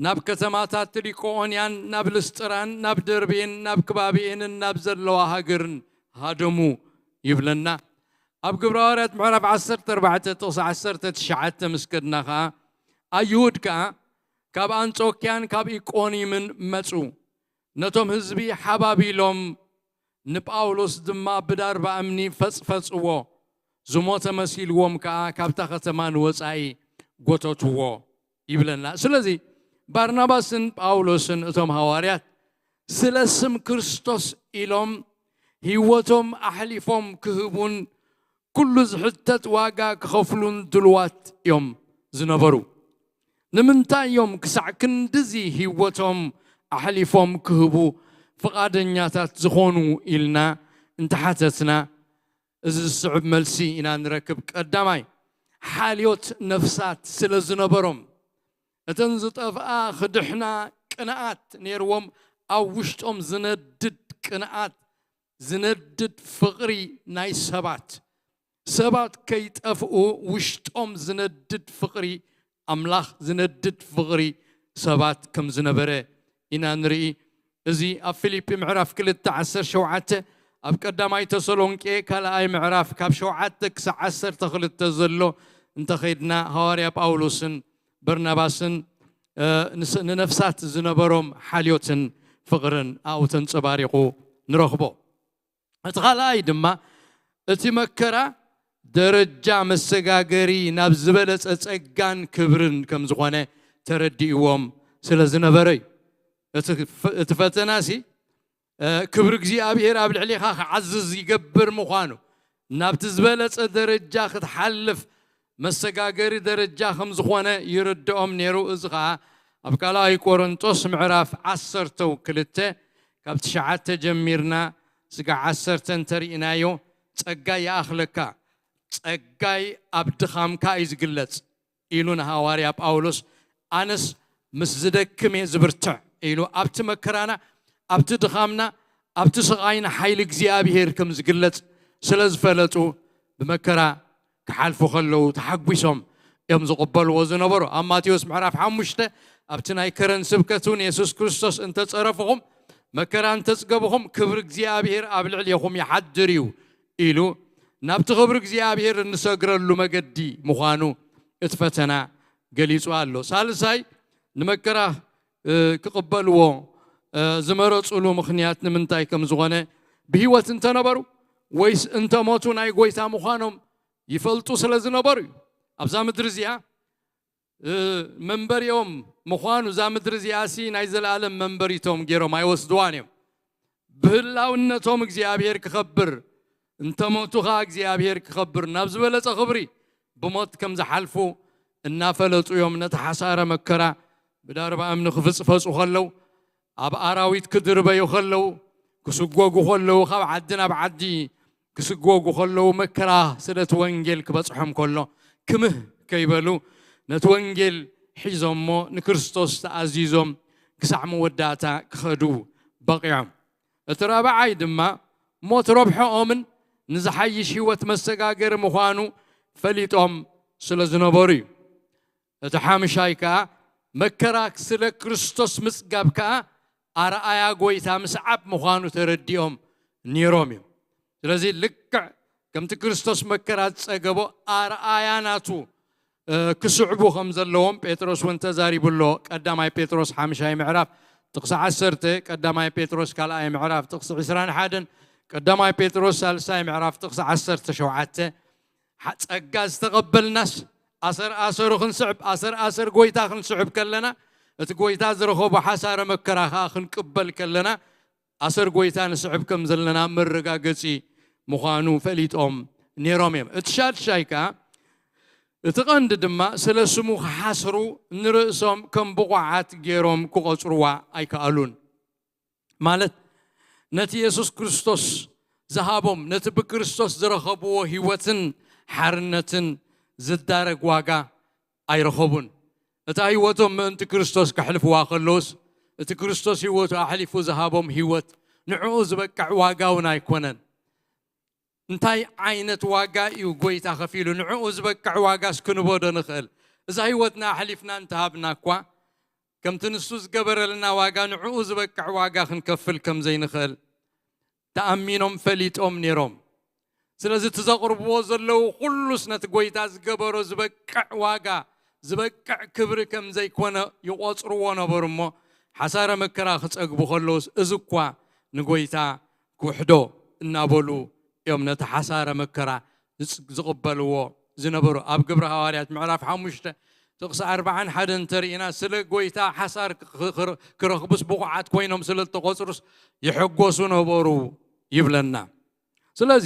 ናብ ከተማታት ሊቆኦንያን ናብ ልስጥራን ናብ ደርቤን ናብ ከባቢኤንን ናብ ዘለዋ ሃገርን ሃደሙ ይብለና። ኣብ ግብረ ሃዋርያት ምዕራፍ ዓሰርተ ኣርባዕተ ጥቕሲ ዓሰርተ ትሽዓተ ምስ ከድና ኸኣ፣ ኣይሁድ ከኣ ካብ ኣንጾክያን ካብ ኢቆንዩምን መጹ። ነቶም ህዝቢ ሓባቢሎም፣ ንጳውሎስ ድማ ብዳርባ እምኒ ፈጽፈጽዎ። ዝሞተ መሲልዎም ከኣ ካብታ ከተማ ንወጻኢ ጎተትዎ ይብለና። ስለዚ ባርናባስን ጳውሎስን እቶም ሃዋርያት ስለ ስም ክርስቶስ ኢሎም ህይወቶም ኣሕሊፎም ክህቡን ኩሉ ዝሕተት ዋጋ ክኸፍሉን ድልዋት እዮም ዝነበሩ። ንምንታይ እዮም ክሳዕ ክንድዚ ህይወቶም ኣሕሊፎም ክህቡ ፍቓደኛታት ዝኾኑ ኢልና እንተሓተትና፣ እዚ ዝስዕብ መልሲ ኢና ንረክብ። ቀዳማይ፣ ሓልዮት ነፍሳት ስለ ዝነበሮም፣ እተን ዝጠፍኣ ክድሕና ቅንኣት ነይርዎም። ኣብ ውሽጦም ዝነድድ ቅንኣት፣ ዝነድድ ፍቕሪ ናይ ሰባት፣ ሰባት ከይጠፍኡ ውሽጦም ዝነድድ ፍቕሪ ኣምላኽ ዝነድድ ፍቕሪ ሰባት ከም ዝነበረ ኢና ንርኢ። እዚ ኣብ ፊልጲ ምዕራፍ ክልተ ዓሰርተ ሸውዓተ፣ ኣብ ቀዳማይ ተሰሎንቄ ካልኣይ ምዕራፍ ካብ ሸውዓተ ክሳዕ ዓሰርተ ክልተ ዘሎ እንተኸይድና፣ ሃዋርያ ጳውሎስን በርናባስን፣ እ፣ ንስ-፣ ንነፍሳት ዝነበሮም ሓልዮትን ፍቕርን ኣብኡ ተንጸባሪቑ ንረኽቦ። እቲ ካልኣይ ድማ፣ እቲ መከራ ደረጃ መሰጋገሪ ናብ ዝበለጸ ጸጋን ክብርን ከም ዝኾነ ተረዲእዎም ስለ ዝነበረ እዩ። እቲ ፍ-፣ እቲ ፈተናሲ፣ እ፣ ክብሪ እግዚኣብሔር ኣብ ልዕሌኻ ክዓዝዝ ይገብር ምዃኑ፣ ናብቲ ዝበለጸ ደረጃ ክትሓልፍ መሰጋገሪ ደረጃ ከም ዝኾነ ይርድኦም ነይሩ። እዚ ኸኣ ኣብ ካልኣይ ቆሮንጦስ ምዕራፍ ዓሰርተ ክልተ ካብ ትሽዓተ ጀሚርና ስጋዕ ዓሰርተ እንተርኢናዮ፣ "ጸጋይ ይኣኽለካ፣ ጸጋይ ኣብ ድኻምካ እዩ ዝግለጽ" ኢሉ ንሃዋርያ ጳውሎስ፣ "ኣነስ ምስ ዝደክም እየ ዝብርትዕ" ኢሉ ኣብቲ መከራና፣ ኣብቲ ድኻምና፣ ኣብቲ ስቓይና ሓይሊ እግዚኣብሔር ከም ዝግለጽ ስለ ዝፈለጡ፣ ብመከራ ክሓልፉ ከለዉ ተሓጒሶም እዮም ዝቕበልዎ ዝነበሩ። ኣብ ማቴዎስ ምዕራፍ ሓሙሽተ፣ ኣብቲ ናይ ከረን ስብከት እውን የሱስ ክርስቶስ፣ "እንተጸረፍኹም፣ መከራ እንተጽገብኹም፣ ክብሪ እግዚኣብሔር ኣብ ልዕሌኹም ይሓድር እዩ" ኢሉ፣ ናብቲ ክብሪ እግዚኣብሔር እንሰግረሉ መገዲ ምዃኑ እቲ ፈተና ገሊጹ ኣሎ። ሳልሳይ፣ ንመከራ፣ እ፣ ክቕበልዎ፣ እ፣ ዝመረጹሉ ምኽንያት ንምንታይ ከም ዝኾነ፣ ብህይወት እንተነበሩ ወይስ እንተሞቱ ናይ ጐይታ ምዃኖም ይፈልጡ ስለ ዝነበሩ እዩ። ኣብዛ ምድሪ እዚኣ፣ እ፣ መንበሪኦም ምዃኑ፣ እዛ ምድሪ እዚኣሲ ናይ ዘለኣለም መንበሪቶም ገይሮም ኣይወስድዋን እዮም። ብህላውነቶም እግዚኣብሔር ክኸብር፣ እንተሞቱ ኸኣ እግዚኣብሔር ክኸብር፣ ናብ ዝበለጸ ክብሪ ብሞት ከም ዝሓልፉ እናፈለጡ እዮም ነቲ ሓሳረ መከራ ብዳርባ እምኒ ክፍጽፈጹ ከለዉ፣ ኣብ ኣራዊት ክድርበዩ ከለዉ፣ ክስጎጉ ከለዉ፣ ካብ ዓዲ ናብ ዓዲ ክስጎጉ ከለዉ፣ መከራ ስለ እቲ ወንጌል ክበጽሖም ከሎ፣ ክምህ ከይበሉ ነቲ ወንጌል ሒዞሞ ንክርስቶስ ተኣዚዞም ክሳዕ መወዳእታ ክኸዱ በቒዖም። እቲ ራብዓይ ድማ፣ ሞት ረብሖኦምን ንዝሓይሽ ህይወት መሰጋገሪ ምዃኑ ፈሊጦም ስለ ዝነበሩ እዩ። እቲ ሓምሻይ ከኣ፣ መከራ ስለ ክርስቶስ ምጽጋብ ከኣ ኣርኣያ ጐይታ ምስዓብ ምዃኑ ተረዲኦም ነይሮም እዮም። ስለዚ ልክዕ ከምቲ ክርስቶስ መከራ ዝጸገቦ ኣርኣያ ናቱ፣ እ፣ ክስዕቡ ከም ዘለዎም ጴጥሮስ እውን ተዛሪቡ ኣሎ። ቀዳማይ ጴጥሮስ ሓምሻይ ምዕራፍ ጥቕሲ ዓሰርተ፣ ቀዳማይ ጴጥሮስ ካልኣይ ምዕራፍ ጥቕሲ ዕስራን ሓደን፣ ቀዳማይ ጴጥሮስ ሳልሳይ ምዕራፍ ጥቕሲ ዓሰርተ ሸውዓተ፣ ሓ-፣ ጸጋ ዝተቐበልናስ ኣሰር ኣሰሩ ክንስዕብ፣ ኣሰር ኣሰር ጐይታ ክንስዕብ ከለና፣ እቲ ጐይታ ዝረኸቦ ሓሳረ መከራ ኸኣ ክንቅበል ከለና፣ ኣሰር ጐይታ ንስዕብ ከም ዘለና መረጋገጺ ምዃኑ ፈሊጦም ነይሮም እዮም። እቲ ሻድሻይ ከኣ፣ እቲ ቀንዲ ድማ ስለ ስሙ ክሓስሩ ንርእሶም ከም ብቑዓት ገይሮም ክቖጽርዋ ኣይከኣሉን። ማለት፣ ነቲ የሱስ ክርስቶስ ዝሃቦም፣ ነቲ ብክርስቶስ ዝረኸብዎ ህይወትን ሓርነትን ዝዳረግ ዋጋ ኣይረኸቡን። እታ ህይወቶም ምእንቲ ክርስቶስ ከሕልፍዋ ከለውስ፣ እቲ ክርስቶስ ህይወቱ ኣሕሊፉ ዝሃቦም ህይወት ንዕኡ ዝበቅዕ ዋጋ እውን ኣይኮነን። እንታይ ዓይነት ዋጋ እዩ ጐይታ ከፊሉ? ንዕኡ ዝበቅዕ ዋጋስ ክንቦ ዶ ንኽእል? እዛ ህይወትና ኣሕሊፍና እንተሃብና እኳ፣ ከምቲ ንሱ ዝገበረልና ዋጋ ንዕኡ ዝበቅዕ ዋጋ ክንከፍል ከም ዘይንኽእል ተኣሚኖም ፈሊጦም ነይሮም። ስለዚ እቲ ዘቕርብዎ ዘለዉ ኩሉስ ነቲ ጐይታ ዝገበሮ ዝበቅዕ ዋጋ፣ ዝበቅዕ ክብሪ ከም ዘይኮነ ይቖጽርዎ ነበሩ እሞ፣ ሓሳረ መከራ ክጸግቡ ከለዉስ፣ እዚ እኳ ንጐይታ ክውሕዶ እናበሉ እዮም ነቲ ሓሳረ መከራ ዝጽ-፣ ዝቕበልዎ ዝነበሩ። ኣብ ግብሪ ሃዋርያት ምዕራፍ ሓሙሽተ ጥቕሲ ኣርብዓን ሓደን እንተርኢና፣ ስለ ጐይታ ሓሳር ክ-፣ ክ-፣ ክረኽቡስ ብቑዓት ኮይኖም ስለ እተቖጽሩስ ይሕጎሱ ነበሩ ይብለና። ስለዚ፣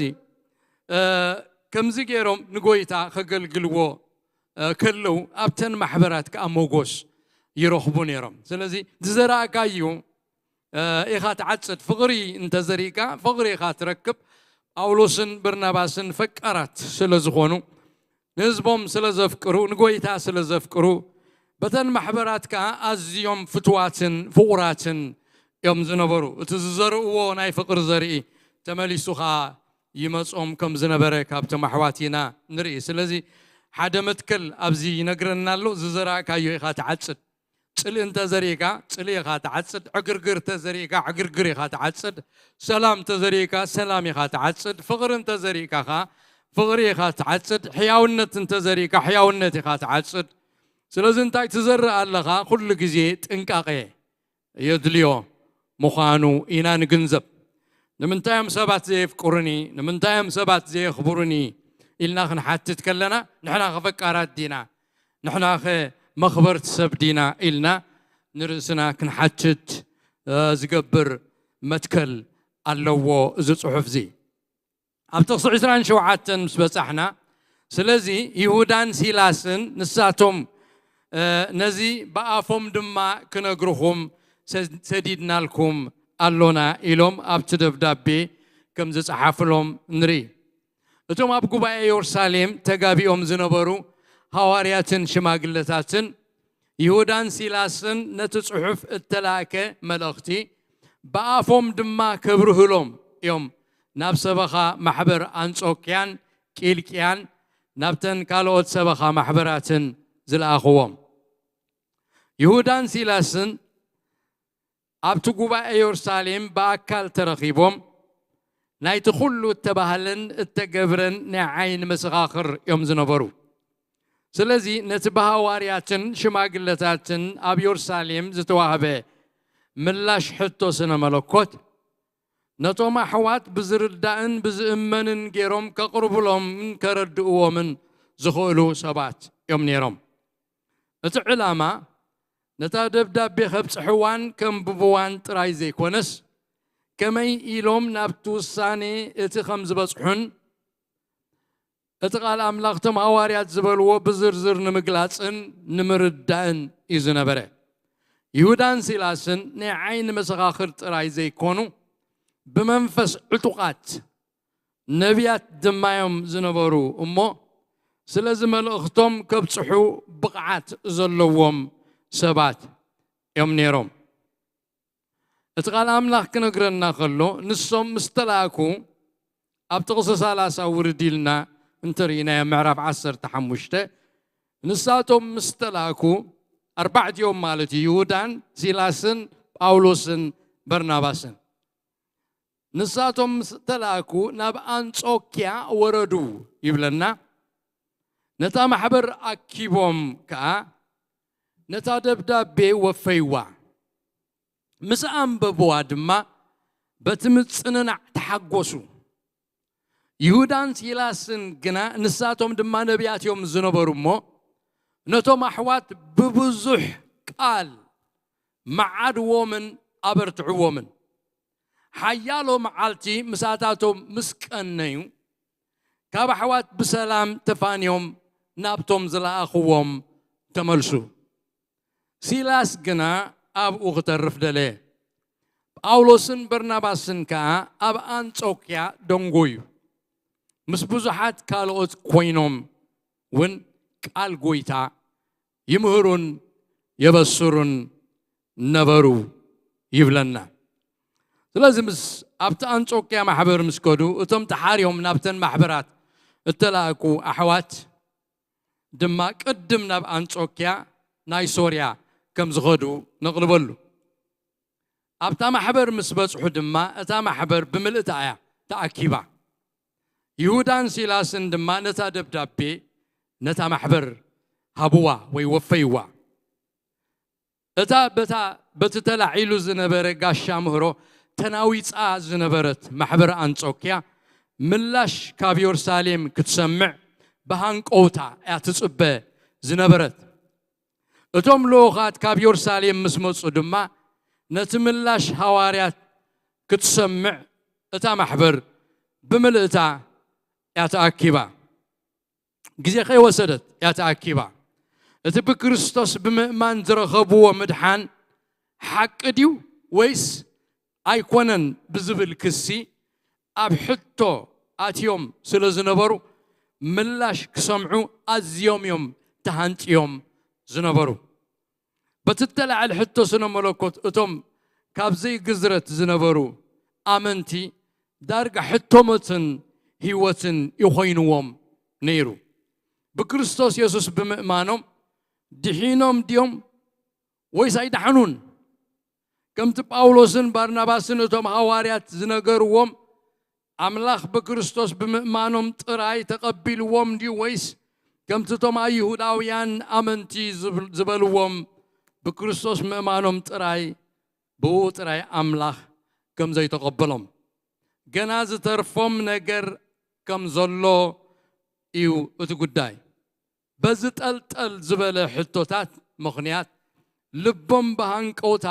እ፣ ከምዚ ገይሮም ንጐይታ ከገልግልዎ፣ እ፣ ከለዉ፣ ኣብተን ማሕበራት ከኣ ሞጎስ ይረኽቡ ነይሮም። ስለዚ ዝዘራእካዩ፣ እ፣ ኢኻ ትዓጽድ። ፍቕሪ እንተ ዘሪእካ፣ ፍቕሪ ኢኻ ትረክብ። ጳውሎስን በርናባስን ፈቃራት ስለ ዝኾኑ፣ ንህዝቦም ስለ ዘፍቅሩ፣ ንጐይታ ስለ ዘፍቅሩ፣ በተን ማሕበራት ከኣ ኣዝዮም ፍትዋትን ፍቑራትን እዮም ዝነበሩ። እቲ ዝዘርእዎ ናይ ፍቕሪ ዘርኢ ተመሊሱ ኸኣ ይመጾም ከም ዝነበረ ካብቶም ኣሕዋት ኢና ንርኢ። ስለዚ ሓደ መትከል ኣብዚ ይነግረና ኣሎ። ዝዘራእካዮ ኢኻ ትዓጽድ። ጽልኢ እንተዘሪእካ ጽልኢ ኢኻ ትዓጽድ። ዕግርግር እንተዘሪእካ ዕግርግር ኢኻ ትዓጽድ። ሰላም እንተዘሪእካ ሰላም ኢኻ ትዓጽድ። ፍቕሪ እንተዘሪእካ ኸኣ ፍቕሪ ኢኻ ትዓጽድ። ሕያውነት እንተዘሪእካ ሕያውነት ኢኻ ትዓጽድ። ስለዚ እንታይ ትዘርእ ኣለኻ? ኩሉ ግዜ ጥንቃቐ የድልዮ ምዃኑ ኢና ንግንዘብ። ንምንታይ እዮም ሰባት ዘየፍቅሩኒ? ንምንታይ እዮም ሰባት ዘየኽብሩኒ? ኢልና ክንሓትት ከለና ንሕናኸ ፈቃራት ዲና? ንሕናኸ መኽበርቲ ሰብ ዲና? ኢልና ንርእስና ክንሓትት ዝገብር መትከል ኣለዎ እዚ ጽሑፍ እዚ። ኣብ ጥቕሲ ዕስራን ሸውዓተን ምስ በጻሕና፣ ስለዚ ይሁዳን ሲላስን ንሳቶም ነዚ ብኣፎም ድማ ክነግርኹም ሰዲድናልኩም ኣሎና ኢሎም ኣብቲ ደብዳቤ ከም ዝጸሓፍሎም ንርኢ። እቶም ኣብ ጉባኤ የሩሳሌም ተጋቢኦም ዝነበሩ ሃዋርያትን ሽማግለታትን ይሁዳን ሲላስን ነቲ ጽሑፍ እተላእከ መልእኽቲ ብኣፎም ድማ ከብርህሎም እዮም ናብ ሰበኻ ማሕበር ኣንጾክያን ቂልቅያን ናብተን ካልኦት ሰበኻ ማሕበራትን ዝለኣኽዎም። ይሁዳን ሲላስን ኣብቲ ጉባኤ የሩሳሌም ብኣካል ተረኺቦም ናይቲ ኩሉ እተባህለን እተገብረን ናይ ዓይኒ መሰኻኽር እዮም ዝነበሩ። ስለዚ ነቲ ብሃዋርያትን ሽማግለታትን ኣብ የሩሳሌም ዝተዋህበ ምላሽ ሕቶ ስነ መለኮት ነቶም ኣሕዋት ብዝርዳእን ብዝእመንን ገይሮም ከቕርብሎምን ከረድእዎምን ዝኽእሉ ሰባት እዮም ነይሮም። እቲ ዕላማ ነታ ደብዳቤ ከብጽሕዋን ከንብብዋን ጥራይ ዘይኮነስ ከመይ ኢሎም ናብቲ ውሳኔ እቲ ከም ዝበጽሑን እቲ ቃል ኣምላኽ እቶም ሃዋርያት ዝበልዎ ብዝርዝር ንምግላጽን ንምርዳእን እዩ ዝነበረ። ይሁዳን ሲላስን ናይ ዓይኒ መሰኻኽር ጥራይ ዘይኮኑ ብመንፈስ ዕጡቓት ነቢያት ድማ እዮም ዝነበሩ እሞ ስለዚ መልእኽቶም ከብጽሑ ብቕዓት ዘለዎም ሰባት እዮም ነይሮም። እቲ ቃል ኣምላኽ ክነግረና ከሎ ንሶም ምስ ተላእኩ ኣብ ጥቕሲ ሰላሳ ውርድ ኢልና እንተርኢናዮ ምዕራፍ ዓሰርተ ሓሙሽተ ንሳቶም ምስ ተላእኩ ኣርባዕቲኦም ማለት እዩ ይሁዳን ሲላስን ጳውሎስን በርናባስን ንሳቶም ምስ ተላእኩ ናብ ኣንጾክያ ወረዱ ይብለና። ነታ ማሕበር ኣኪቦም ከኣ ነታ ደብዳቤ ወፈይዋ። ምስ ኣንበብዋ ድማ በቲ ምጽንናዕ ተሓጎሱ። ይሁዳን ሲላስን ግና ንሳቶም ድማ ነቢያት እዮም ዝነበሩ እሞ ነቶም ኣሕዋት ብብዙሕ ቃል መዓድዎምን ኣበርትዕዎምን። ሓያሎ መዓልቲ ምሳታቶም ምስ ቀነዩ ካብ ኣሕዋት ብሰላም ተፋንዮም ናብቶም ዝለኣኽዎም ተመልሱ። ሲላስ ግና ኣብኡ ክተርፍ ደለየ። ጳውሎስን በርናባስን ከኣ ኣብ ኣንጾክያ ደንጎዩ። ምስ ብዙሓት ካልኦት ኮይኖም እውን ቃል ጎይታ ይምህሩን የበስሩን ነበሩ ይብለና። ስለዚ ምስ ኣብቲ ኣንጾክያ ማሕበር ምስ ከዱ እቶም ተሓርዮም ናብተን ማሕበራት እተላእኩ ኣሕዋት ድማ ቅድም ናብ ኣንጾክያ ናይ ሶርያ ከም ዝኸዱ ነቕልበሉ። ኣብታ ማሕበር ምስ በጽሑ ድማ እታ ማሕበር ብምልእታ እያ ተኣኪባ። ይሁዳን ሲላስን ድማ ነታ ደብዳቤ ነታ ማሕበር ሃብዋ ወይ ወፈይዋ። እታ በታ በቲ ተላዒሉ ዝነበረ ጋሻ ምህሮ ተናዊጻ ዝነበረት ማሕበር ኣንጾክያ ምላሽ ካብ የሩሳሌም ክትሰምዕ ብሃንቀውታ እያ ትጽበ ዝነበረት። እቶም ልኡኻት ካብ የሩሳሌም ምስ መጹ ድማ ነቲ ምላሽ ሃዋርያት ክትሰምዕ እታ ማሕበር ብምልእታ እያ ተኣኪባ። ግዜ ከይወሰደት እያ ተኣኪባ። እቲ ብክርስቶስ ብምእማን ዝረኸብዎ ምድሓን ሓቂ ድዩ ወይስ ኣይኮነን ብዝብል ክሲ ኣብ ሕቶ ኣትዮም ስለ ዝነበሩ ምላሽ ክሰምዑ ኣዝዮም እዮም ተሃንጥዮም ዝነበሩ። በቲ እተላዕል ሕቶ ስነ መለኮት እቶም ካብ ዘይግዝረት ዝነበሩ ኣመንቲ ዳርጋ ሕቶ ሞትን ህይወትን ይኾይንዎም ነይሩ። ብክርስቶስ የሱስ ብምእማኖም ድሒኖም ድዮም ወይስ ኣይደሓኑን? ከምቲ ጳውሎስን ባርናባስን እቶም ሃዋርያት ዝነገርዎም፣ ኣምላኽ ብክርስቶስ ብምእማኖም ጥራይ ተቐቢልዎም ድዩ? ወይስ ከምቲ እቶም ኣይሁዳውያን ኣመንቲ ዝብል-፣ ዝበልዎም፣ ብክርስቶስ ምእማኖም ጥራይ፣ ብኡ ጥራይ ኣምላኽ ከም ዘይተቐበሎም፣ ገና ዝተርፎም ነገር ከም ዘሎ እዩ እቲ ጉዳይ። በዚ ጠልጠል ዝበለ ሕቶታት ምኽንያት፣ ልቦም ብሃንቀውታ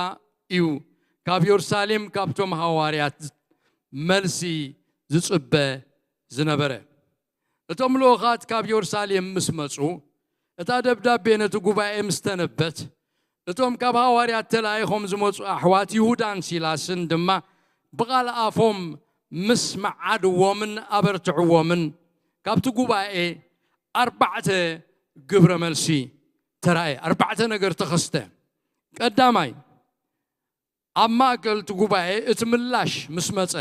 እዩ ካብ የሩሳሌም ካብቶም ሃዋርያት መልሲ ዝጽበ ዝነበረ። እቶም ልኡኻት ካብ የሩሳሌም ምስ መጹ፣ እታ ደብዳቤ ነቲ ጉባኤ ምስ ተነበት፣ እቶም ካብ ሃዋርያት ተላኢኾም ዝመጹ ኣሕዋት ይሁዳን ሲላስን ድማ ብቓል ኣፎም ምስ መዓድዎምን ኣበርትዕዎምን፣ ካብቲ ጉባኤ ኣርባዕተ ግብረ መልሲ ተራእየ። ኣርባዕተ ነገር ተኸስተ። ቀዳማይ፣ ኣብ ማእከል እቲ ጉባኤ እቲ ምላሽ ምስ መጸ፣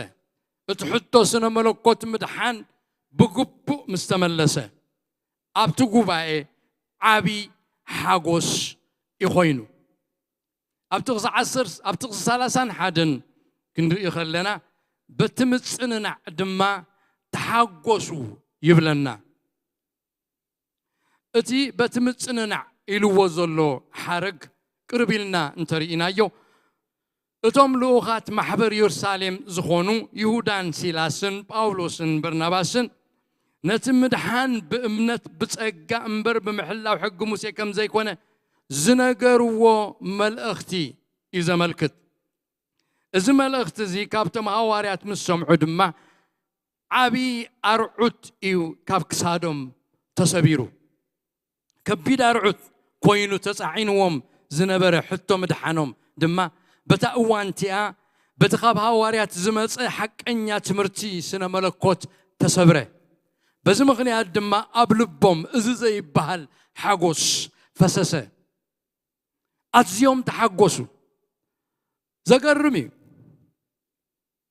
እቲ ሕቶ ስነ መለኮት ምድሓን ብግቡእ ምስ ተመለሰ፣ ኣብቲ ጉባኤ ዓቢ ሓጎስ እዩ ኮይኑ። ኣብ ጥቕሲ ዓሰርተ፣ ኣብ ጥቕሲ ሰላሳን ሓደን ክንርኢ ከለና፣ በቲ ምጽንናዕ ድማ ተሓጎሱ ይብለና። እቲ በቲ ምጽንናዕ ኢልዎ ዘሎ ሓረግ ቅርብ ኢልና እንተርኢናዮ፣ እቶም ልኡኻት ማሕበር የሩሳሌም ዝኾኑ ይሁዳን ሲላስን ጳውሎስን በርናባስን ነቲ ምድሓን ብእምነት ብጸጋ እምበር ብምሕላው ሕጊ ሙሴ ከም ዘይኮነ ዝነገርዎ መልእኽቲ እዩ ዘመልክት። እዚ መልእኽቲ እዚ ካብቶም ሃዋርያት ምስ ሰምዑ ድማ ዓቢ ኣርዑት እዩ ካብ ክሳዶም ተሰቢሩ። ከቢድ ኣርዑት ኮይኑ ተጻዒንዎም ዝነበረ ሕቶ ምድሓኖም ድማ በታ እዋን እቲኣ በቲ ካብ ሃዋርያት ዝመጸ ሓቀኛ ትምህርቲ ስነ መለኮት ተሰብረ። በዚ ምኽንያት ድማ ኣብ ልቦም እዚ ዘይበሃል ሓጎስ ፈሰሰ። ኣዝዮም ተሓጎሱ። ዘገርም እዩ።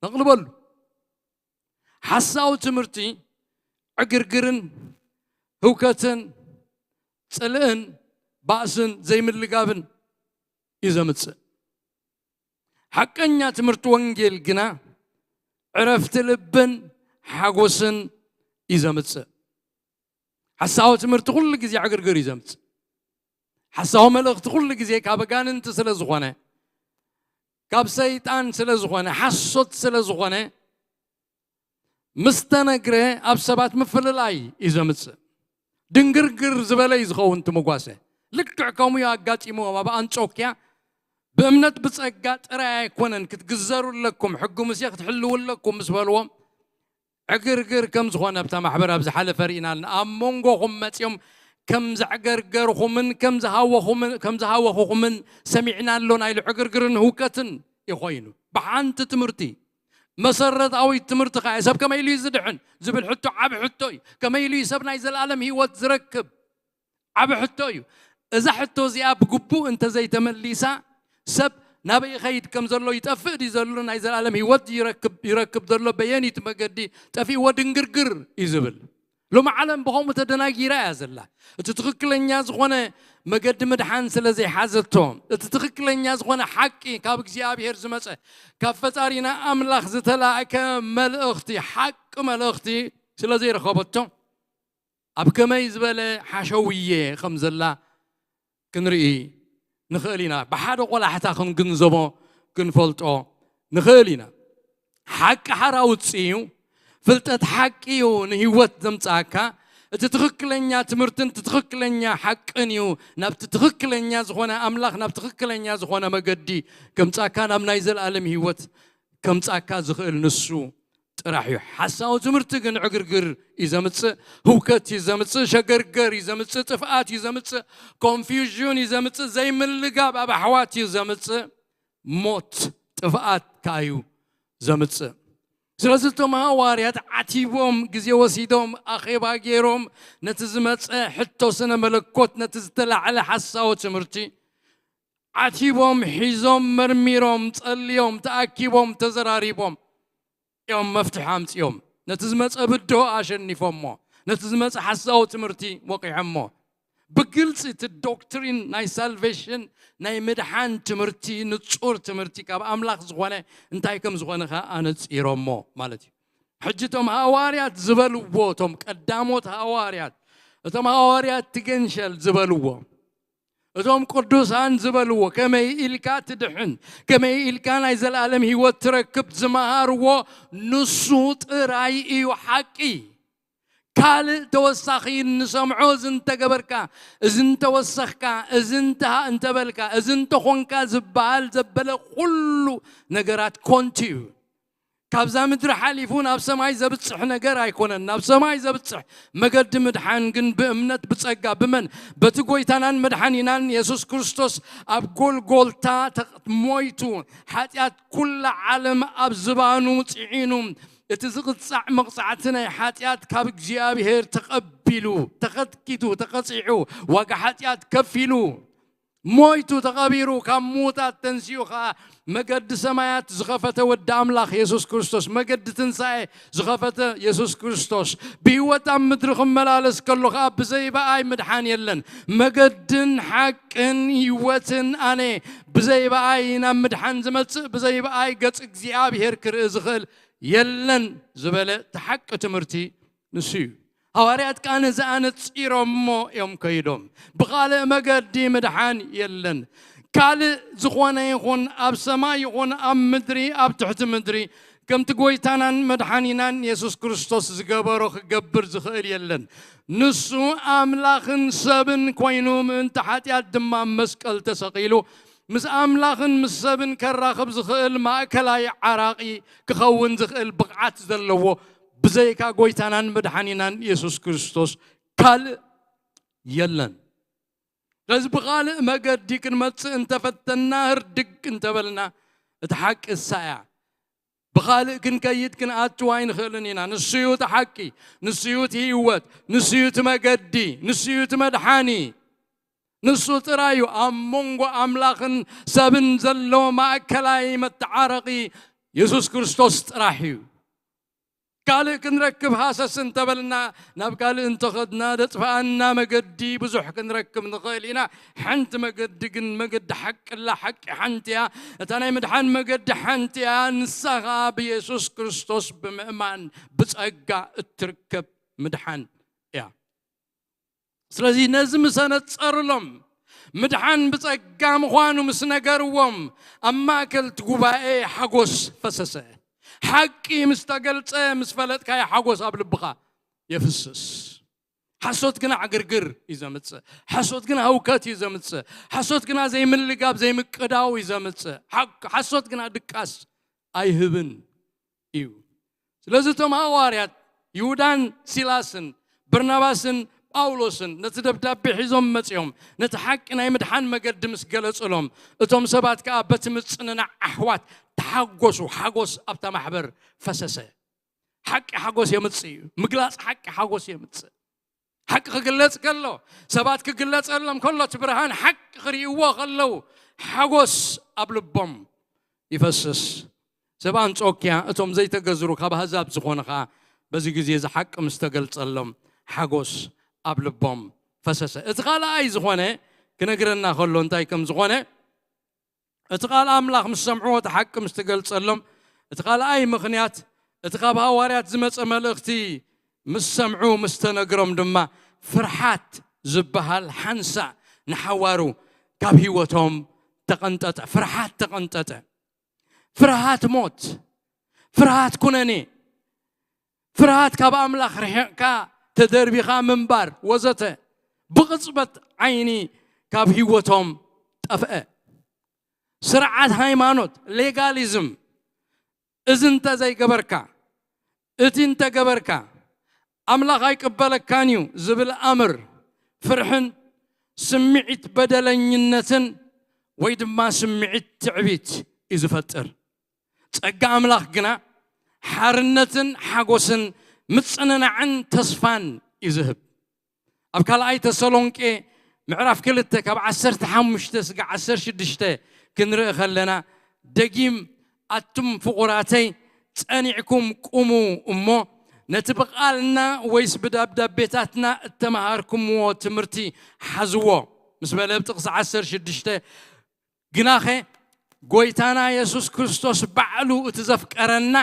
ነቕልበሉ። ሓሳዊ ትምህርቲ ዕግርግርን ህውከትን ጽልእን ባእስን ዘይምልጋብን እዩ ዘምጽእ። ሓቀኛ ትምህርቲ ወንጌል ግና ዕረፍቲ ልብን ሓጎስን እዩ ዘምጽእ። ሓሳዊ ትምህርቲ ኩሉ ግዜ ዕግርግር እዩ ዘምጽእ። ሓሳዊ መልእኽቲ ኩሉ ግዜ ካብ ኣጋንንቲ ስለ ዝኾነ፣ ካብ ሰይጣን ስለ ዝኾነ፣ ሓሶት ስለ ዝኾነ፣ ምስ ተነግረ ኣብ ሰባት ምፍልላይ እዩ ዘምጽእ። ድንግርግር ዝበለ እዩ ዝኸውን እቲ መጓሰ። ልክዕ ከምኡ እዩ ኣጋጢምዎም ኣብ ኣንጾክያ። ብእምነት ብጸጋ ጥራይ ኣይኮነን ክትግዘሩ ኣለኩም፣ ሕጊ ሙሴ ክትሕልዉ ኣለኩም ምስ በልዎም፣ ዕግርግር ከም ዝኾነ ኣብታ ማሕበር ኣብ ዝሓለፈ ርኢና ኣለና። ኣብ መንጎኹም መጺኦም ከም ዘዕገርገርኹምን ከም ዝሃወኹምን፣ ከም ዝሃወኹኹምን ሰሚዕና ኣሎ። ናይ ዕግርግርን ህውከትን እዩ ኮይኑ። ብሓንቲ ትምህርቲ፣ መሰረታዊት ትምህርቲ ከኣ፣ ሰብ ከመይ ኢሉ እዩ ዝድሕን ዝብል ሕቶ ዓቢ ሕቶ እዩ። ከመይ ኢሉ እዩ ሰብ ናይ ዘለኣለም ህይወት ዝረክብ? ዓቢ ሕቶ እዩ። እዛ ሕቶ እዚኣ ብግቡእ እንተዘይተመሊሳ፣ ሰብ ናበይ ይኸይድ ከም ዘሎ፣ ይጠፍእ ድዩ ዘሎ፣ ናይ ዘለኣለም ህይወት ይረክብ፣ ይረክብ ዘሎ፣ በየን እቲ መገዲ ጠፊእዎ ድንግርግር እዩ ዝብል። ሎሚ ዓለም ብኸምኡ ተደናጊራ እያ ዘላ። እቲ ትኽክለኛ ዝኾነ መገዲ ምድሓን ስለ ዘይሓዘቶ፣ እቲ ትኽክለኛ ዝኾነ ሓቂ ካብ እግዚኣብሔር ዝመጸ፣ ካብ ፈጣሪና ኣምላኽ ዝተላእከ መልእኽቲ፣ ሓቂ መልእኽቲ ስለ ዘይረኸበቶ፣ ኣብ ከመይ ዝበለ ሓሸውየ ከም ዘላ ክንርኢ ንኽእል ኢና። ብሓደ ቆላሕታ ክንግንዘቦ፣ ክንፈልጦ ንኽእል ኢና። ሓቂ ሓራ ውጽእ እዩ። ፍልጠት ሓቂ እዩ ንህይወት ዘምጽኣካ። እቲ ትኽክለኛ ትምህርትን እቲ ትኽክለኛ ሓቅን እዩ ናብቲ ትኽክለኛ ዝኾነ ኣምላኽ፣ ናብ ትኽክለኛ ዝኾነ መገዲ ከምጽኣካ፣ ናብ ናይ ዘለኣለም ህይወት ከምጻካ ዝኽእል ንሱ ጥራሕ እዩ። ሓሳዊ ትምህርቲ ግን ዕግርግር እዩ ዘምጽእ፣ ህውከት እዩ ዘምጽእ፣ ሸገርገር እዩ ዘምጽእ፣ ጥፍኣት እዩ ዘምጽእ፣ ኮንፊውዥን እዩ ዘምጽእ፣ ዘይምልጋብ ኣብ ኣሕዋት እዩ ዘምጽእ፣ ሞት፣ ጥፍኣት ከኣ እዩ ዘምጽእ። ስለዚ እቶም ሃዋርያት ዓቲቦም፣ ግዜ ወሲዶም፣ ኣኼባ ገይሮም፣ ነቲ ዝመጸ ሕቶ ስነ መለኮት፣ ነቲ ዝተላዕለ ሓሳዊ ትምህርቲ ዓቲቦም፣ ሒዞም፣ መርሚሮም፣ ጸልዮም፣ ተኣኪቦም፣ ተዘራሪቦም እዮም መፍትሒ ኣምጺኦም። ነቲ ዝመጸ ብድሆ ኣሸኒፎሞ፣ ነቲ ዝመጽእ ሓሳዊ ትምህርቲ ወቂዖሞ። ብግልጺ እቲ ዶክትሪን ናይ ሳልቬሽን፣ ናይ ምድሓን ትምህርቲ፣ ንጹር ትምህርቲ ካብ ኣምላኽ ዝኾነ እንታይ ከም ዝኾነ ከኣ ኣነጺሮሞ ማለት እዩ። ሕጂ እቶም ሃዋርያት ዝበልዎ፣ እቶም ቀዳሞት ሃዋርያት፣ እቶም ሃዋርያት ትገንሸል ዝበልዎ፣ እቶም ቅዱሳን ዝበልዎ፣ ከመይ ኢልካ ትድሕን፣ ከመይ ኢልካ ናይ ዘለኣለም ህይወት ትረክብ ዝመሃርዎ፣ ንሱ ጥራይ እዩ ሓቂ። ካልእ ተወሳኺ እንሰምዖ፣ እዚ እንተገበርካ፣ እዚ እንተወሰኽካ፣ እዚ እንተ-፣ እንተበልካ፣ እዚ እንተኾንካ ዝበሃል ዘበለ ኩሉ ነገራት ኮንቱ እዩ። ካብዛ ምድሪ ሓሊፉ ናብ ሰማይ ዘብጽሕ ነገር ኣይኮነን። ናብ ሰማይ ዘብጽሕ መገዲ ምድሓን ግን ብእምነት ብጸጋ ብመን? በቲ ጎይታናን መድሓኒናን የሱስ ክርስቶስ ኣብ ጎልጎልታ ተቕ-፣ ሞይቱ፣ ሓጢኣት ኩላ ዓለም ኣብ ዝባኑ ጽዒኑ፣ እቲ ዝቕጻዕ መቕጻዕቲ ናይ ሓጢኣት ካብ እግዚኣብሔር ተቐቢሉ፣ ተኸትኪቱ፣ ተቐጺዑ፣ ዋጋ ሓጢኣት ከፊሉ፣ ሞይቱ፣ ተቐቢሩ፣ ካብ ምዉታት ተንሲኡ ኸኣ መገዲ ሰማያት ዝኸፈተ ወዲ ኣምላኽ የሱስ ክርስቶስ፣ መገዲ ትንሳኤ ዝኸፈተ የሱስ ክርስቶስ፣ ብህይወት ኣብ ምድሪ ክመላለስ ከሎ ኸኣ ብዘይ ብኣይ ምድሓን የለን። መገድን ሓቅን ህይወትን ኣነ፣ ብዘይ ብኣይ ናብ ምድሓን ዝመጽእ፣ ብዘይ ብኣይ ገጽ እግዚኣብሔር ክርኢ ዝኽእል የለን ዝበለ እቲ ሓቂ ትምህርቲ ንሱ እዩ። ሃዋርያት ከኣ ነዚ ኣነጺሮሞ እዮም ከይዶም። ብኻልእ መገዲ ምድሓን የለን። ካልእ ዝኾነ ይኹን ኣብ ሰማይ ይኹን ኣብ ምድሪ፣ ኣብ ትሕቲ ምድሪ፣ ከምቲ ጎይታናን መድሓኒናን የሱስ ክርስቶስ ዝገበሮ ክገብር ዝኽእል የለን። ንሱ ኣምላኽን ሰብን ኮይኑ፣ ምእንቲ ሓጢኣት ድማ ኣብ መስቀል ተሰቒሉ፣ ምስ ኣምላኽን ምስ ሰብን ከራኽብ ዝኽእል ማእከላይ ዓራቒ ክኸውን ዝኽእል ብቕዓት ዘለዎ፣ ብዘይካ ጎይታናን መድሓኒናን የሱስ ክርስቶስ ካልእ የለን። ስለዚ ብኻልእ መገዲ ክንመጽእ እንተፈተንና፣ ህርድግ እንተበልና፣ እቲ ሓቂ እሳ እያ። ብኻልእ ክንከይድ ክንኣቱ ኣይንኽእልን ኢና። ንሱ እዩ እቲ ሓቂ፣ ንሱ እዩ እቲ ህይወት፣ ንሱ እዩ እቲ መገዲ፣ ንሱ እዩ እቲ መድሓኒ። ንሱ ጥራይ እዩ ኣብ መንጎ ኣምላኽን ሰብን ዘሎ ማእከላይ መተዓረቒ፣ የሱስ ክርስቶስ ጥራሕ እዩ። ካልእ ክንረክብ ሃሰስ እንተበልና፣ ናብ ካልእ እንተኸድና፣ ደጥፍኣና መገዲ ብዙሕ ክንረክብ ንኽእል ኢና። ሓንቲ መገዲ ግን፣ መገዲ ሓቂ ኣላ፣ ሓቂ ሓንቲ እያ። እታ ናይ ምድሓን መገዲ ሓንቲ እያ፣ ንሳ ኸኣ ብየሱስ ክርስቶስ ብምእማን ብጸጋ እትርከብ ምድሓን እያ። ስለዚ ነዚ ምስ ኣነጸሩሎም፣ ምድሓን ብጸጋ ምዃኑ ምስ ነገርዎም፣ ኣብ ማእከል እቲ ጉባኤ ሓጎስ ፈሰሰ። ሓቂ ምስ ተገልጸ፣ ምስ ፈለጥካዮ ሓጎስ ኣብ ልብኻ የፍስስ። ሓሶት ግና ዕግርግር እዩ ዘምጽእ። ሓሶት ግና ህውከት እዩ ዘምጽእ። ሓሶት ግና ዘይምልጋብ፣ ዘይምቅዳው እዩ ዘምጽእ። ሓ-፣ ሓሶት ግና ድቃስ ኣይህብን እዩ። ስለዚ እቶም ሃዋርያት ይሁዳን ሲላስን በርናባስን ጳውሎስን ነቲ ደብዳቤ ሒዞም መጺኦም፣ ነቲ ሓቂ ናይ ምድሓን መገዲ ምስ ገለጹሎም፣ እቶም ሰባት ከኣ በቲ ምጽንናዕ ኣሕዋት ተሓጎሱ። ሓጎስ ኣብታ ማሕበር ፈሰሰ። ሓቂ ሓጎስ የምጽእ እዩ። ምግላጽ ሓቂ ሓጎስ የምጽእ። ሓቂ ክግለጽ ከሎ፣ ሰባት ክግለጸሎም ከሎ፣ እቲ ብርሃን ሓቂ ክርእይዎ ከለዉ፣ ሓጎስ ኣብ ልቦም ይፈስስ። ሰብ ኣንጾኪያ፣ እቶም ዘይተገዝሩ ካብ ኣህዛብ ዝኾኑ ኸኣ፣ በዚ ግዜ እዚ ሓቂ ምስ ተገልጸሎም፣ ሓጎስ ኣብ ልቦም ፈሰሰ። እቲ ካልኣይ ዝኾነ ክነግረና ከሎ እንታይ ከም ዝኾነ፣ እቲ ቃል ኣምላኽ ምስ ሰምዕዎ፣ እቲ ሓቂ ምስ ተገልጸሎም፣ እቲ ካልኣይ ምኽንያት፣ እቲ ካብ ሃዋርያት ዝመጸ መልእኽቲ ምስ ሰምዑ፣ ምስ ተነግሮም ድማ፣ ፍርሓት ዝበሃል ሓንሳእ ንሓዋሩ ካብ ህይወቶም ተቐንጠጠ። ፍርሓት ተቐንጠጠ። ፍርሃት ሞት፣ ፍርሃት ኩነኔ፣ ፍርሃት ካብ ኣምላኽ ርሒቕካ ተደርቢኻ ምንባር ወዘተ ብቕጽበት ዓይኒ ካብ ህይወቶም ጠፍአ። ስርዓት ሃይማኖት፣ ሌጋሊዝም፣ እዚ እንተ ዘይገበርካ፣ እቲ እንተ ገበርካ፣ ኣምላኽ ኣይቅበለካን እዩ ዝብል ኣምር፣ ፍርሕን ስምዒት በደለኝነትን ወይ ድማ ስምዒት ትዕቢት እዩ ዝፈጥር። ጸጋ ኣምላኽ ግና ሓርነትን ሓጎስን ምጽንናዕን ተስፋን እዩ ዝህብ። ኣብ ካልኣይ ተሰሎንቄ ምዕራፍ ክልተ ካብ ዓሰርተ ሓሙሽተ ስጋዕ ዓሰርተ ሽዱሽተ ክንርኢ ከለና፣ ደጊም ኣቱም ፍቑራተይ ጸኒዕኩም ቁሙ እሞ ነቲ ብቓልና ወይስ ብዳብዳቤታትና እተመሃርኩምዎ ትምህርቲ ሓዝዎ ምስ በለ፣ ኣብ ጥቕሲ ዓሰርተ ሽዱሽተ፣ ግናኸ ጎይታና የሱስ ክርስቶስ ባዕሉ እቲ ዘፍቀረና፣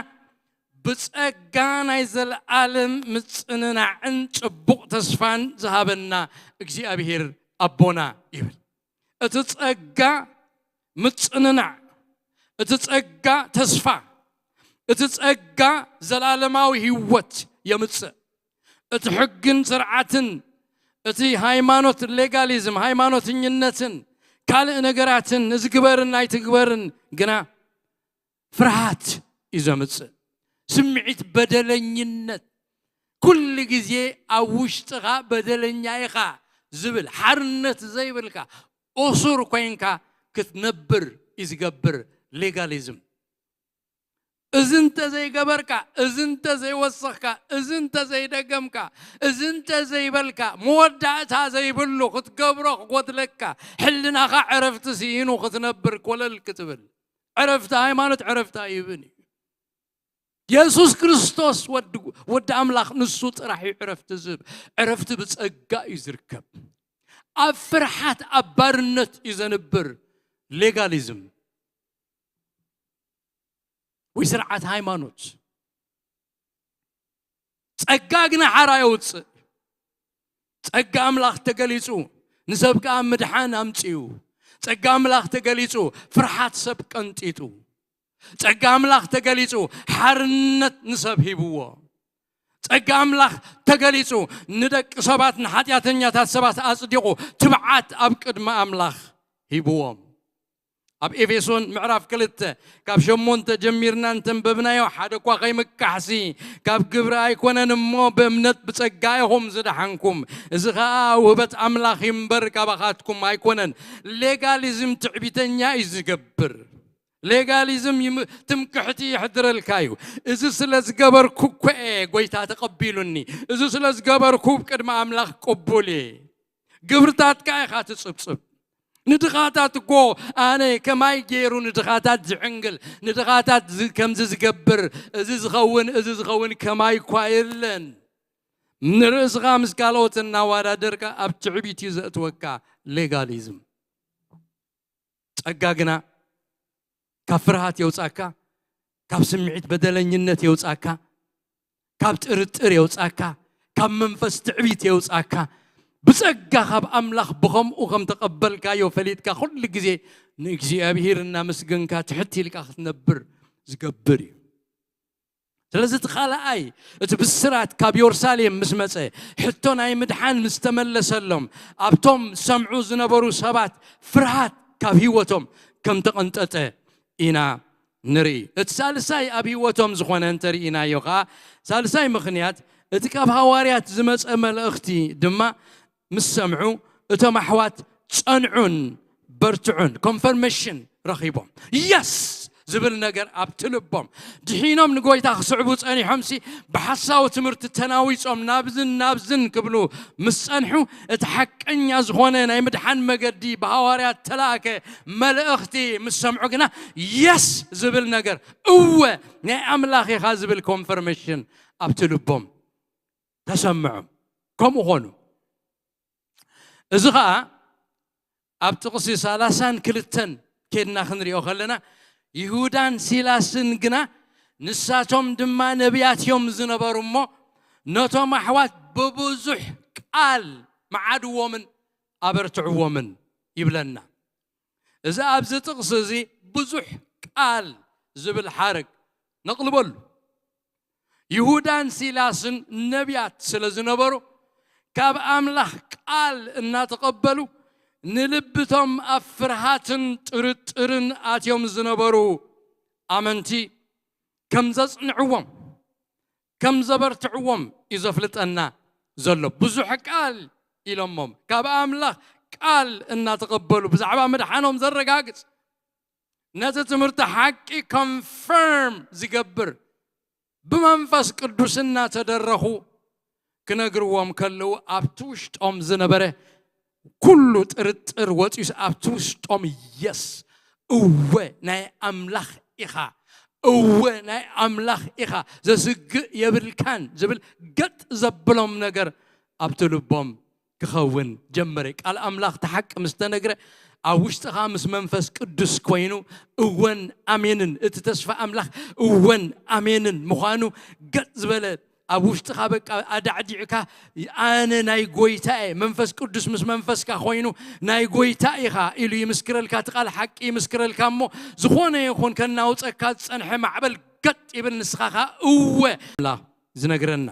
ብጸጋ ናይ ዘለኣለም ምጽንናዕን ጽቡቕ ተስፋን ዝሃበና እግዚኣብሔር ኣቦና ይብል። እቲ ጸጋ ምጽንናዕ፣ እቲ ጸጋ ተስፋ፣ እቲ ጸጋ ዘላለማዊ ህይወት የምጽእ። እቲ ሕግን ስርዓትን፣ እቲ ሃይማኖት፣ ሌጋሊዝም፣ ሃይማኖተኝነትን ካልእ ነገራትን፣ እዚ ግበርን ኣይትግበርን ግና ፍርሃት እዩ ዘምጽእ። ስምዒት በደለኝነት፣ ኩሉ ግዜ ኣብ ውሽጥኻ በደለኛ ኢኻ ዝብል፣ ሓርነት ዘይብልካ፣ ኦሱር ኮይንካ ክትነብር እዩ ዝገብር ሌጋሊዝም። እዚ እንተ ዘይገበርካ፣ እዚ እንተ ዘይወሰኽካ፣ እዚ እንተ ዘይደገምካ፣ እዚ እንተ ዘይበልካ፣ መወዳእታ ዘይብሉ ክትገብሮ ክጎድለካ፣ ሕልናኻ ዕረፍቲ ስኢኑ ክትነብር ኮለል ክትብል፣ ዕረፍቲ ሃይማኖት ዕረፍቲ ኣይህብን እዩ። የሱስ ክርስቶስ ወዲ፣ ወዲ ኣምላኽ ንሱ ጥራሕ እዩ ዕረፍቲ ዝህብ። ዕረፍቲ ብጸጋ እዩ ዝርከብ። ኣብ ፍርሓት፣ ኣብ ባርነት እዩ ዘንብር ሌጋሊዝም ወይ ስርዓት ሃይማኖት። ጸጋ ግና ሓራ የውጽእ። ጸጋ ኣምላኽ ተገሊጹ፣ ንሰብ ከኣ ምድሓን ኣምጺኡ። ጸጋ ኣምላኽ ተገሊጹ፣ ፍርሓት ሰብ ቀንጢጡ። ጸጋ ኣምላኽ ተገሊጹ፣ ሓርነት ንሰብ ሂብዎ። ጸጋ ኣምላኽ ተገሊጹ፣ ንደቂ ሰባት፣ ንሓጢኣተኛታት ሰባት ኣጽዲቑ፣ ትብዓት ኣብ ቅድሚ ኣምላኽ ሂብዎም። ኣብ ኤፌሶን ምዕራፍ ክልተ ካብ ሸሞንተ ጀሚርና እንተንበብናዮ፣ ሓደ እኳ ከይምካሕሲ፣ ካብ ግብሪ ኣይኮነን እሞ ብእምነት ብጸጋ ኢኹም ዝደሓንኩም፣ እዚ ኸኣ ውህበት ኣምላኽ እዩ እምበር ካባኻትኩም ኣይኮነን። ሌጋሊዝም ትዕቢተኛ እዩ ዝገብር። ሌጋሊዝም ይም-፣ ትምክሕቲ ይሕድረልካ እዩ። እዚ ስለ ዝገበርኩ እኮ እየ ጎይታ ተቐቢሉኒ። እዚ ስለ ዝገበርኩ ቅድሚ ኣምላኽ ቅቡል እየ። ግብርታትካ ኢኻ ትጽብጽብ። ንድኻታት እኮ ኣነ ከማይ ገይሩ ንድኻታት ዝዕንግል፣ ንድኻታት ዝ-፣ ከምዚ ዝገብር፣ እዚ ዝኸውን፣ እዚ ዝኸውን ከማይ እኳ የለን። ንርእስኻ ምስ ካልኦት እናዋዳደርካ ኣብ ትዕቢት እዩ ዘእትወካ ሌጋሊዝም። ጸጋ ግና ካብ ፍርሃት የውጻካ፣ ካብ ስምዒት በደለኝነት የውጻካ፣ ካብ ጥርጥር የውጻካ፣ ካብ መንፈስ ትዕቢት የውጻካ። ብጸጋ ካብ ኣምላኽ ብኸምኡ ከም ተቐበልካዮ ፈሊጥካ፣ ኩሉ ግዜ ንእግዚኣብሔር እናመስገንካ ትሕት ኢልካ ክትነብር ዝገብር እዩ። ስለዚ እቲ ካልኣይ፣ እቲ ብስራት ካብ የሩሳሌም ምስ መጸ፣ ሕቶ ናይ ምድሓን ምስ ተመለሰሎም፣ ኣብቶም ሰምዑ ዝነበሩ ሰባት ፍርሃት ካብ ህይወቶም ከም ተቐንጠጠ ኢና ንርኢ። እቲ ሳልሳይ ኣብ ህይወቶም ዝኾነ እንተርኢናዮ ኸኣ፣ ሳልሳይ ምኽንያት፣ እቲ ካብ ሃዋርያት ዝመጸ መልእኽቲ ድማ ምስ ሰምዑ፣ እቶም ኣሕዋት ጸንዑን በርትዑን፣ ኮንፈርሜሽን ረኺቦም። የስ ዝብል ነገር ኣብቲ ልቦም፣ ድሒኖም ንጎይታ ክስዕቡ ጸኒሖምሲ፣ ብሓሳዊ ትምህርቲ ተናዊጾም ናብዝን ናብዝን ክብሉ ምስ ጸንሑ፣ እቲ ሓቀኛ ዝኾነ ናይ ምድሓን መገዲ ብሃዋርያት ተላእከ መልእኽቲ ምስ ሰምዑ ግና፣ የስ ዝብል ነገር፣ እወ ናይ ኣምላኽ ኢኻ ዝብል ኮንፈርሜሽን ኣብቲ ልቦም ተሰምዖም። ከምኡ ኾኑ። እዚ ኸኣ ኣብ ጥቕሲ ሰላሳን ክልተን ኬድና ክንሪኦ ከለና፣ ይሁዳን ሲላስን ግና ንሳቶም ድማ ነቢያት እዮም ዝነበሩ እሞ፣ ነቶም ኣሕዋት ብብዙሕ ቃል መዓድዎምን ኣበርትዕዎምን ይብለና። እዚ ኣብዚ ጥቕሲ እዚ ብዙሕ ቃል ዝብል ሓረግ ነቕልበሉ። ይሁዳን ሲላስን ነቢያት ስለ ዝነበሩ፣ ካብ ኣምላኽ ቃል እናተቐበሉ፣ ንልብቶም ኣብ ፍርሃትን ጥርጥርን ኣትዮም ዝነበሩ ኣመንቲ ከም ዘጽንዕዎም፣ ከም ዘበርትዕዎም እዩ ዘፍልጠና ዘሎ። ብዙሕ ቃል ኢሎሞም፣ ካብ ኣምላኽ ቃል እናተቐበሉ ብዛዕባ ምድሓኖም ዘረጋግጽ፣ ነቲ ትምህርቲ ሓቂ ኮንፈርም ዝገብር፣ ብመንፈስ ቅዱስ እናተደረኹ ክነግርዎም ከለዉ፣ ኣብቲ ውሽጦም ዝነበረ ኩሉ ጥርጥር ወጺኡስ፣ ኣብቲ ውሽጦም የስ፣ እወ ናይ ኣምላኽ ኢኻ፣ እወ ናይ ኣምላኽ ኢኻ፣ ዘስግእ የብልካን ዝብል ገጥ ዘብሎም ነገር ኣብቲ ልቦም ክኸውን ጀመረ። ቃል ኣምላኽ እቲ ሓቂ ምስ ተነግረ ኣብ ውሽጥኻ ምስ መንፈስ ቅዱስ ኮይኑ እወን ኣሜንን፣ እቲ ተስፋ ኣምላኽ እወን ኣሜንን ምዃኑ ገጥ ዝበለ ኣብ ውሽጥኻ በቃ ኣዳዕዲዕካ ኣነ ናይ ጎይታ እየ፣ መንፈስ ቅዱስ ምስ መንፈስካ ኮይኑ ናይ ጎይታ ኢኻ ኢሉ ይምስክረልካ፣ እቲ ቃል ሓቂ ይምስክረልካ። እሞ ዝኾነ ይኹን ከናውፀካ ዝፀንሐ ማዕበል ገጥ ይብል፣ ንስኻ ኸኣ እወ ኣምላኽ ዝነግረና።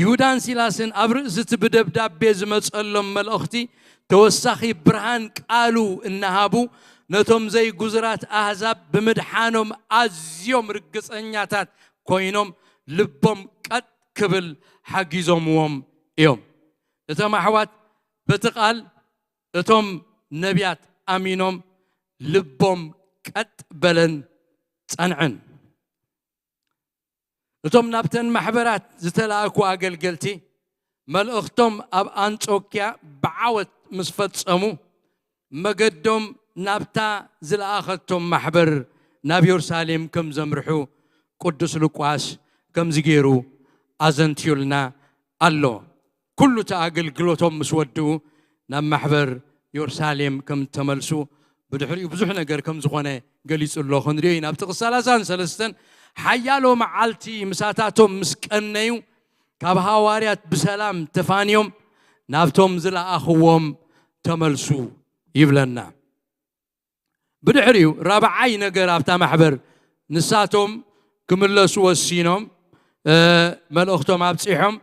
ይሁዳን ሲላስን ኣብ ርእሲ እቲ ብደብዳቤ ዝመጸሎም መልእኽቲ ተወሳኺ ብርሃን ቃሉ እናሃቡ ነቶም ዘይጉዙራት ኣህዛብ ብምድሓኖም ኣዝዮም ርግጸኛታት ኮይኖም ልቦም ቀጥ ክብል ሓጊዞምዎም እዮም። እቶም ኣሕዋት በቲ ቃል እቶም ነቢያት ኣሚኖም ልቦም ቀጥ በለን ጸንዐን። እቶም ናብተን ማሕበራት ዝተላእኩ ኣገልገልቲ መልእኽቶም ኣብ ኣንጾክያ ብዓወት ምስ ፈጸሙ መገዶም ናብታ ዝለኣኸቶም ማሕበር ናብ የሩሳሌም ከም ዘምርሑ ቅዱስ ሉቃስ ከምዚ ገይሩ ኣዘንትዩልና ኣሎ። ኩሉ እቲ ኣገልግሎቶም ምስ ወድኡ ናብ ማሕበር የሩሳሌም ከም ተመልሱ ብድሕሪኡ ብዙሕ ነገር ከም ዝኾነ ገሊጹ ኣሎ። ክንሪኦ ኢና። ኣብቲ ጥቕሲ ሰላሳን ሰለስተን ሓያሎ መዓልቲ ምሳታቶም ምስ ቀነዩ ካብ ሃዋርያት ብሰላም ተፋንዮም ናብቶም ዝለኣኽዎም ተመልሱ ይብለና። ብድሕሪኡ ራብዓይ ነገር ኣብታ ማሕበር ንሳቶም ክምለሱ ወሲኖም መልእኽቶም ኣብፂሖም።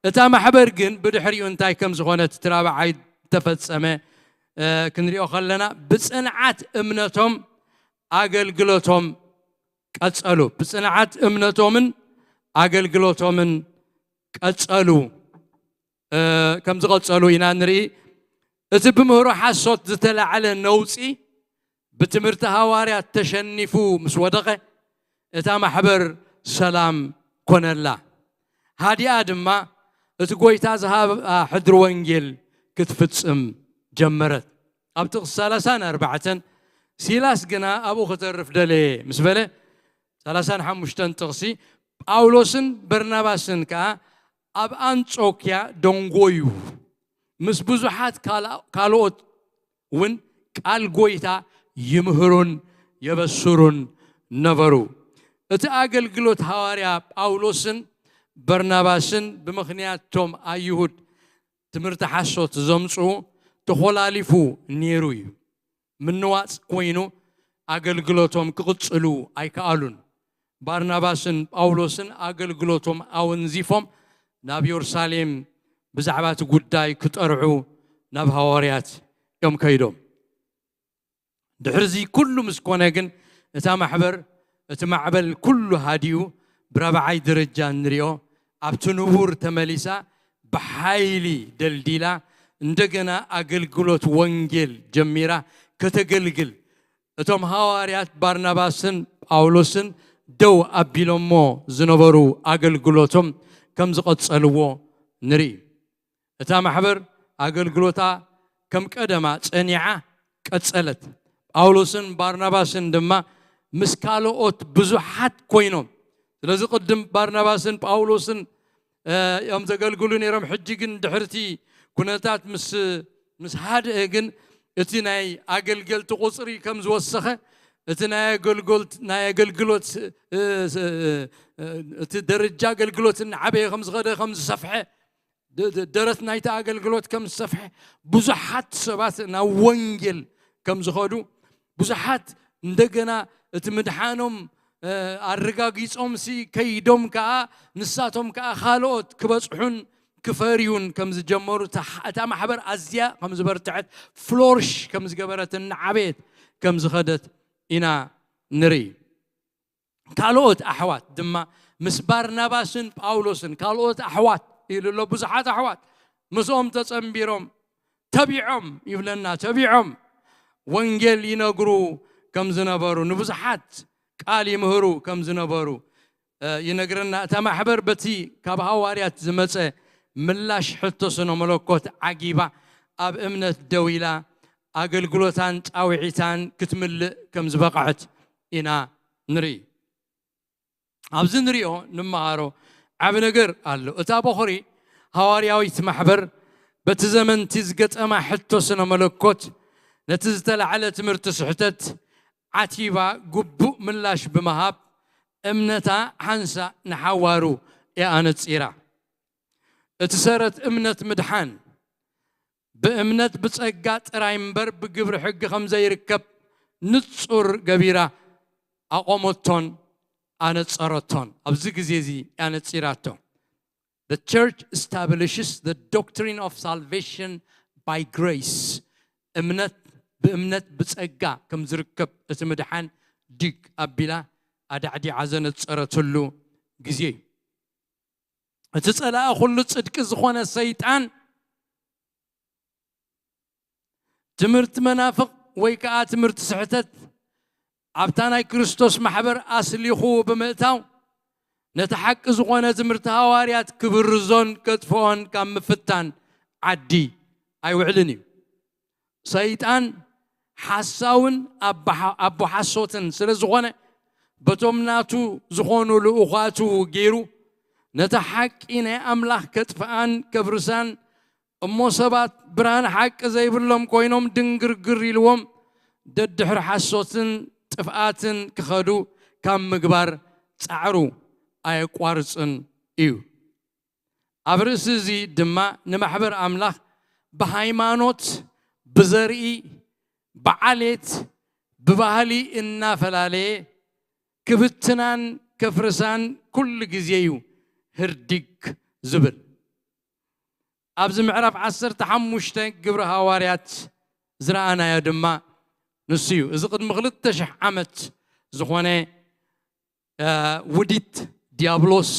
እታ ማሕበር ግን ብድሕሪኡ እንታይ ከም ዝኾነት እቲ ራብዓይ ተፈጸመ ክንሪኦ ከለና ብፅንዓት እምነቶም ኣገልግሎቶም ቀጸሉ። ብፅንዓት እምነቶምን ኣገልግሎቶምን ቀጸሉ። ከም ዝቐጸሉ ኢና ንርኢ። እቲ ብምህሮ ሓሶት ዝተላዕለ ነውጺ ብትምህርቲ ሃዋርያት ተሸኒፉ ምስ ወደቐ እታ ማሕበር ሰላም ኮነላ። ሃዲኣ ድማ እቲ ጎይታ ዝሃባ ሕድሪ ወንጌል ክትፍጽም ጀመረት። ኣብ ጥቕሲ ሰላሳን ኣርባዕተን ሲላስ ግና ኣብኡ ክተርፍ ደለየ ምስ በለ ሰላሳን ሓሙሽተን ጥቕሲ ጳውሎስን በርናባስን ከኣ ኣብ ኣንጾክያ ደንጎዩ ምስ ብዙሓት ካልኦት እውን ቃል ጎይታ ይምህሩን የበስሩን ነበሩ። እቲ ኣገልግሎት ሃዋርያ ጳውሎስን በርናባስን ብምኽንያት ቶም ኣይሁድ ትምህርቲ ሓሶት ዘምጽኡ ተኾላሊፉ ነይሩ እዩ። ምንዋጽ ኮይኑ ኣገልግሎቶም ክቕጽሉ ኣይከኣሉን። ባርናባስን ጳውሎስን ኣገልግሎቶም ኣወንዚፎም ናብ የሩሳሌም ብዛዕባ እቲ ጉዳይ ክጠርዑ ናብ ሃዋርያት እዮም ከይዶም። ድሕርዚ ኩሉ ምስ ኮነ ግን እታ ማሕበር እቲ ማዕበል ኩሉ ሃዲኡ ብራብዓይ ደረጃ እንሪኦ ኣብቲ ንቡር ተመሊሳ ብሓይሊ ደልዲላ እንደገና ኣገልግሎት ወንጌል ጀሚራ ከተገልግል እቶም ሃዋርያት ባርናባስን ጳውሎስን ደው ኣቢሎሞ ዝነበሩ ኣገልግሎቶም ከም ዝቐጸልዎ ንርኢ። እታ ማሕበር ኣገልግሎታ ከም ቀደማ ጸኒዓ ቀጸለት። ጳውሎስን ባርናባስን ድማ ምስ ካልኦት ብዙሓት ኮይኖም። ስለዚ ቅድም ባርናባስን ጳውሎስን እዮም ዘገልግሉ ነይሮም። ሕጂ ግን ድሕርቲ ኩነታት ምስ ምስ ሃድአ ግን እቲ ናይ ኣገልገልቲ ቁፅሪ ከም ዝወሰኸ እቲ ናይ ኣገልግሎት ናይ ኣገልግሎት እቲ ደረጃ ኣገልግሎት እናዓበየ ከም ዝኸደ ከም ዝሰፍሐ ደረት ናይቲ ኣገልግሎት ከም ዝሰፍሐ ብዙሓት ሰባት ናብ ወንጌል ከም ዝኸዱ ብዙሓት እንደገና እቲ ምድሓኖም ኣረጋጊጾምሲ ከይዶም ከኣ ንሳቶም ከኣ ካልኦት ክበጽሑን ክፈርዩን ከም ዝጀመሩ እታ ማሕበር ኣዝያ ከም ዝበርትዐት ፍሎርሽ ከም ዝገበረትን እናዓበየት ከም ዝኸደት ኢና ንርኢ። ካልኦት ኣሕዋት ድማ ምስ ባርናባስን ጳውሎስን ካልኦት ኣሕዋት ኢሉ ኣሎ ብዙሓት ኣሕዋት ምስኦም ተጸንቢሮም ተቢዖም ይብለና ተቢዖም ወንጌል ይነግሩ ከም ዝነበሩ ንብዙሓት ቃል ይምህሩ ከም ዝነበሩ ይነግረና። እታ ማሕበር በቲ ካብ ሃዋርያት ዝመጸ ምላሽ ሕቶ ስነ መለኮት ዓጊባ ኣብ እምነት ደው ኢላ ኣገልግሎታን ጻውዒታን ክትምልእ ከም ዝበቕዐት ኢና ንርኢ። ኣብዚ ንሪኦ፣ ንመሃሮ ዓቢ ነገር ኣሎ። እታ በኹሪ ሃዋርያዊት ማሕበር በቲ ዘመንቲ ዝገጠማ ሕቶ ስነ መለኮት፣ ነቲ ዝተላዕለ ትምህርቲ ስሕተት ዓቲባ ግቡእ ምላሽ ብምሃብ፣ እምነታ ሓንሳእ ንሓዋሩ እያ ኣነጺራ። እቲ ሰረት እምነት ምድሓን፣ ብእምነት ብጸጋ ጥራይ እምበር ብግብሪ ሕጊ ከም ዘይርከብ ንጹር ገቢራ ኣቖመቶን ኣነጸረቶን። ኣብዚ ግዜ እዚ ኣነጺራቶ። The church establishes the doctrine of salvation by grace. እምነት ብእምነት ብጸጋ ከም ዝርከብ እቲ ምድሓን ዲግ ኣቢላ ኣዳዕዲዓ ዘነጸረትሉ ግዜ እዩ። እቲ ጸላኢ ኩሉ ጽድቂ ዝኾነ ሰይጣን ትምህርቲ መናፍቕ ወይ ከኣ ትምህርቲ ስሕተት ኣብታ ናይ ክርስቶስ ማሕበር ኣስሊኹ ብምእታው ነቲ ሓቂ ዝኾነ ትምህርቲ ሃዋርያት ክብርዞን ከጥፍኦን ካብ ምፍታን ዓዲ ኣይውዕልን እዩ። ሰይጣን ሓሳውን ኣቦ ሓሶትን ስለ ዝኾነ በቶም ናቱ ዝኾኑ ልኡኻቱ ገይሩ ነቲ ሓቂ ናይ ኣምላኽ ከጥፍኣን ከፍርሳን እሞ ሰባት ብርሃን ሓቂ ዘይብሎም ኮይኖም ድንግርግር ኢልዎም ደድሕሪ ሓሶትን ጥፍኣትን ክኸዱ ካብ ምግባር ጻዕሩ ኣየቋርጽን እዩ። ኣብ ርእሲ እዚ ድማ ንማሕበር ኣምላኽ ብሃይማኖት፣ ብዘርኢ፣ ብዓሌት፣ ብባህሊ እናፈላለየ ክብትናን ከፍርሳን ኩሉ ግዜ እዩ ህርዲግ ዝብል። ኣብዚ ምዕራፍ ዓሰርተ ሓሙሽተ ግብሪ ሃዋርያት ዝረኣናዮ ድማ ንሱ እዩ። እዚ ቅድሚ ክልተ ሽሕ ዓመት ዝኾነ ውዲት ዲያብሎስ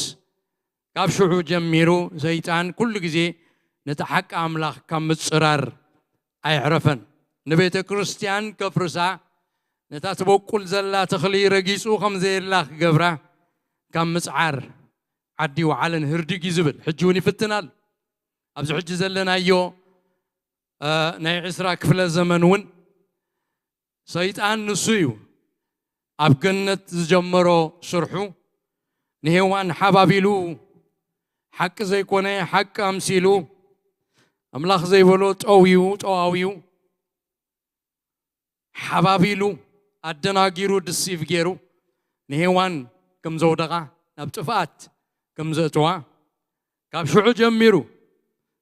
ካብ ሽዑ ጀሚሩ ሰይጣን ኩሉ ግዜ ነቲ ሓቂ ኣምላኽ ካብ ምጽራር ኣይዕረፈን። ንቤተ ክርስቲያን ከፍርሳ፣ ነታ ትበቁል ዘላ ተኽሊ ረጊጹ ከም ዘየላ ክገብራ ካብ ምጽዓር ዓዲ ወዓለን ህርድግ እዩ ዝብል። ሕጂ እውን ይፍትናል። ኣብዚ ሕጂ ዘለናዮ ናይ ዕስራ ክፍለ ዘመን እውን ሰይጣን ንሱ እዩ ኣብ ገነት ዝጀመሮ ስርሑ ንሄዋን ሓባቢሉ፣ ሓቂ ዘይኮነ ሓቂ ኣምሲሉ፣ ኣምላኽ ዘይበሎ ጠውዩ፣ ጠዋውዩ፣ ሓባቢሉ፣ ኣደናጊሩ፣ ድሲቭ ገይሩ ንሄዋን ከም ዘውደቓ፣ ናብ ጥፍኣት ከም ዘእተዋ ካብ ሽዑ ጀሚሩ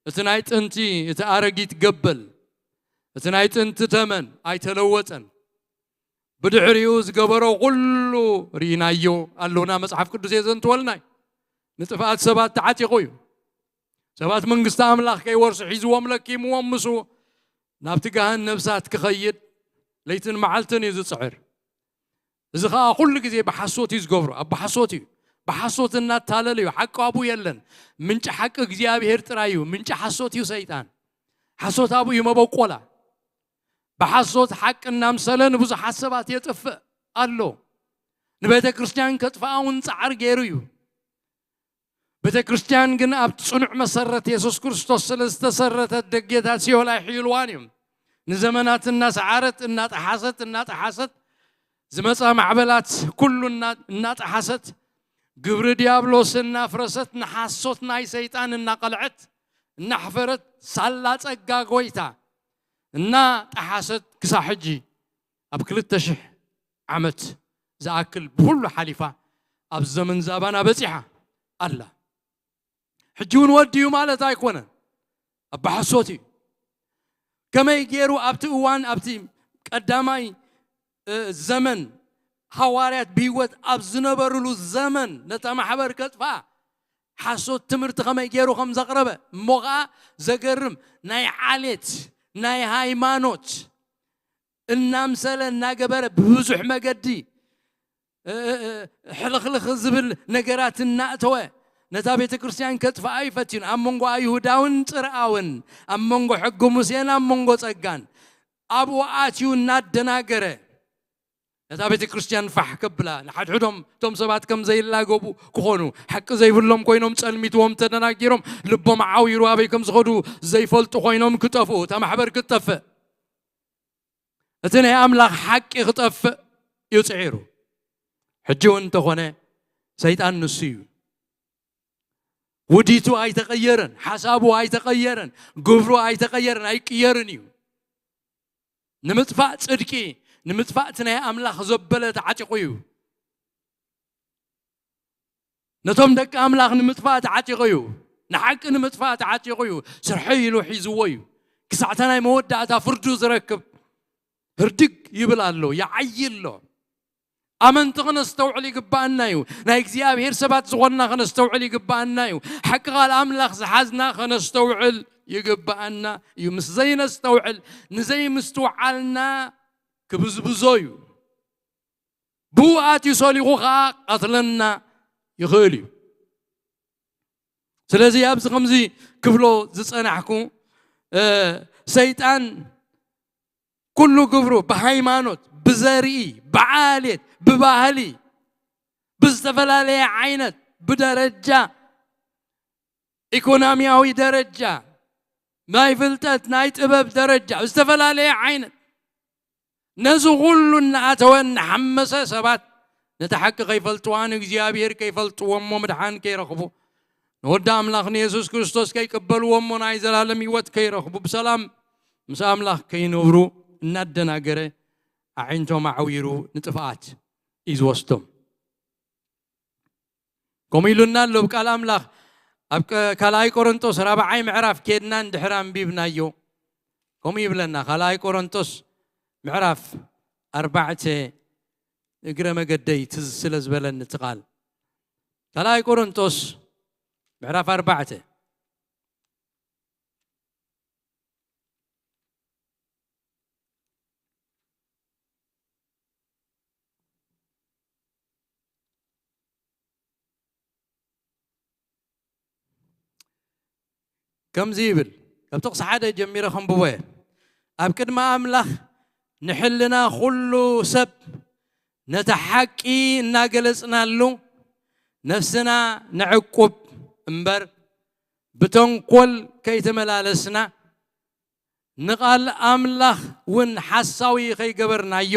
እቲ ናይ ጥንቲ፣ እቲ ኣረጊት ገበል፣ እቲ ናይ ጥንቲ ተመን ኣይተለወጠን። ብድሕሪኡ ዝገበሮ ኩሉ ርኢናዮ ኣለና። መጽሓፍ ቅዱስ የዘንትወልና እዩ። ንጥፍኣት ሰባት ተዓጢቑ እዩ። ሰባት መንግስቲ ኣምላኽ ከይወርሱ ሒዝዎም ለኪምዎም ምስኡ ናብቲ ገሃን ነብሳት ክኸይድ ለይትን መዓልትን እዩ ዝጽዕር። እዚ ኸኣ ኩሉ ግዜ ብሓሶት እዩ ዝገብሮ። ኣብ ብሓሶት እዩ። ብሓሶት እናታለለ እዩ። ሓቂ ኣብኡ የለን። ምንጪ ሓቂ እግዚኣብሔር ጥራይ እዩ። ምንጪ ሓሶት እዩ ሰይጣን። ሓሶት ኣብኡ እዩ መበቆላ። ብሓሶት ሓቂ እናምሰለ ንብዙሓት ሰባት የጥፍእ ኣሎ። ንቤተ ክርስቲያን ከጥፍኣ እውን ጻዕሪ ገይሩ እዩ። ቤተ ክርስቲያን ግን ኣብ ጽኑዕ መሰረት የሱስ ክርስቶስ ስለ ዝተሰረተት ደጌታት ሲኦል ኣይሕይልዋን እዮም። ንዘመናት እናሰዓረት፣ እናጠሓሰት፣ እናጠሓሰት ዝመጻ ማዕበላት ኩሉ እና-፣ እናጠሓሰት ግብሪ ዲያብሎስ እናፍረሰት ንሓሶት ናይ ሰይጣን እናቐልዐት እናሕፈረት ሳላ ጸጋ ጎይታ እናጠሓሰት ክሳብ ሕጂ ኣብ ክልተ ሽሕ ዓመት ዝኣክል ብኹሉ ሓሊፋ ኣብ ዘመን ዛባና በጺሓ ኣላ። ሕጂ እውን ወዲኡ ማለት ኣይኮነን፣ ኣብ ብሓሶት እዩ። ከመይ ገይሩ ኣብቲ እዋን፣ ኣብቲ ቀዳማይ፣ እ፣ ዘመን ሃዋርያት ብህይወት ኣብ ዝነበሩሉ ዘመን ነታ ማሕበር ከጥፍኣ ሓሶት ትምህርቲ ከመይ ገይሩ ከም ዘቕረበ፣ እሞ ኸኣ ዘገርም ናይ ዓሌት፣ ናይ ሃይማኖት እናምሰለ እናገበረ ብብዙሕ መገዲ፣ እ፣ እ፣ እ፣ ሕልኽልኽ ዝብል ነገራት እናእተወ ነታ ቤተ ክርስቲያን ከጥፍኣ እዩ ፈቲኑ። ኣብ መንጎ ኣይሁዳውን ጽርኣውን፣ ኣብ መንጎ ሕጊ ሙሴን ኣብ መንጎ ጸጋን ኣብኡ ኣትዩ እናደናገረ ነታ ቤተ ክርስቲያን ፋሕ ከብላ፣ ንሓድሕዶም እቶም ሰባት ከም ዘይላገቡ ክኾኑ፣ ሓቂ ዘይብሎም ኮይኖም ጸልሚትዎም ተደናጊሮም ልቦም ዓዊሩ ኣበይ ከም ዝኸዱ ዘይፈልጡ ኮይኖም ክጠፍኡ፣ እታ ማሕበር ክትጠፍእ፣ እቲ ናይ ኣምላኽ ሓቂ ክጠፍእ እዩ ጽዒሩ። ሕጂ እውን እንተኾነ ሰይጣን ንሱ እዩ። ውዲቱ ኣይተቐየረን፣ ሓሳቡ ኣይተቐየረን፣ ግብሩ ኣይተቐየረን፣ ኣይቅየርን እዩ። ንምጥፋእ ጽድቂ፣ ንምጥፋእ እቲ ናይ ኣምላኽ ዘበለ ተዓጢቑ እዩ። ነቶም ደቂ ኣምላኽ ንምጥፋእ ተዓጢቑ እዩ። ንሓቂ ንምጥፋእ ተዓጢቑ እዩ። ስርሐይ ኢሉ ሒዝዎ እዩ። ክሳዕ እታ ናይ መወዳእታ ፍርዱ ዝረክብ ህርድግ ይብል ኣሎ፣ ይዓዪ ኣሎ። ኣመንቲ ከነስተውዕል ይግብኣና እዩ። ናይ እግዚኣብሔር ሰባት ዝኾንና ከነስተውዕል ይግብኣና እዩ። ሓቂ ቃል ኣምላኽ ዝሓዝና ከነስተውዕል ይግብኣና እዩ። ምስ ዘይነስተውዕል፣ ንዘይምስትውዓልና ክብዝብዞ እዩ። ብኡ ኣትዩ ሰሊኹ ኸዓ ቀትለና ይኽእል እዩ። ስለዚ ኣብዚ ከምዚ ክብሎ ዝጸናሕኩ፣ እ፣ ሰይጣን ኩሉ ግብሩ ብሃይማኖት፣ ብዘርኢ፣ ብዓሌት፣ ብባህሊ፣ ብዝተፈላለየ ዓይነት፣ ብደረጃ፣ ኢኮኖሚያዊ ደረጃ፣ ናይ ፍልጠት፣ ናይ ጥበብ ደረጃ፣ ብዝተፈላለየ ዓይነት፣ ነዚ ኩሉ እናኣተወ እናሓመሰ ሰባት ነቲ ሓቂ ከይፈልጥዋ፣ ንእግዚኣብሔር ከይፈልጥዎ፣ እሞ ምድሓን ከይረኽቡ፣ ንወዲ ኣምላኽ ንየሱስ ክርስቶስ ከይቅበልዎ፣ እሞ ናይ ዘላለም ህይወት ከይረኽቡ፣ ብሰላም ምስ ኣምላኽ ከይነብሩ እናደናገረ፣ ኣዒንቶም ኣዕዊሩ ንጥፍኣት እዩ ዝወስዶም። ከምኡ ኢሉና ኣሎ ቃል ኣምላኽ። ኣብ ቀ-፣ ካልኣይ ቆሮንጦስ ራብዓይ ምዕራፍ ኬድና እንድሕር ኣንቢብናዮ፣ ከምኡ ይብለና። ካልኣይ ቆሮንጦስ ምዕራፍ ኣርባዕተ፣ እግረ መገደይ ትዝ ስለ ዝበለኒ እቲ ቃል። ካልኣይ ቆሮንጦስ ምዕራፍ ኣርባዕተ። ከምዚ ይብል፣ ካብ ጥቕሲ ሓደ ጀሚረ ከንብቦ እየ። ኣብ ቅድሚ ኣምላኽ ንሕልና ኩሉ ሰብ ነቲ ሓቂ እናገለጽናሉ ነፍስና ነዕቁብ እምበር፣ ብተንኮል ከይተመላለስና፣ ንቓል ኣምላኽ እውን ሓሳዊ ከይገበርናዮ፣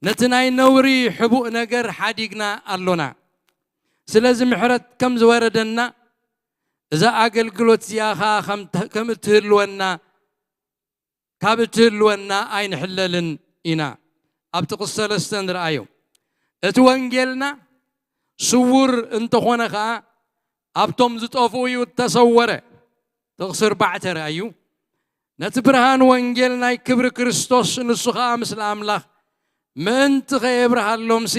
ነቲ ናይ ነውሪ ሕቡእ ነገር ሓዲግና ኣሎና። ስለዚ ምሕረት ከም ዝወረደና፣ እዛ ኣገልግሎት እዚኣ ኸኣ ከም ተ-፣ ከም እትህልወና፣ ካብ እትህልወና ኣይንሕለልን ኢና። ኣብ ጥቕሲ ሰለስተ ንርኣዮ። እቲ ወንጌልና ስዉር እንተኾነ ኸኣ፣ ኣብቶም ዝጠፍኡ እዩ እተሰወረ። ጥቕሲ ኣርባዕተ ርኣዩ። ነቲ ብርሃን ወንጌል ናይ ክብሪ ክርስቶስ፣ ንሱ ኸኣ ምስሊ ኣምላኽ ምእንቲ ኸየብርሃሎምሲ፣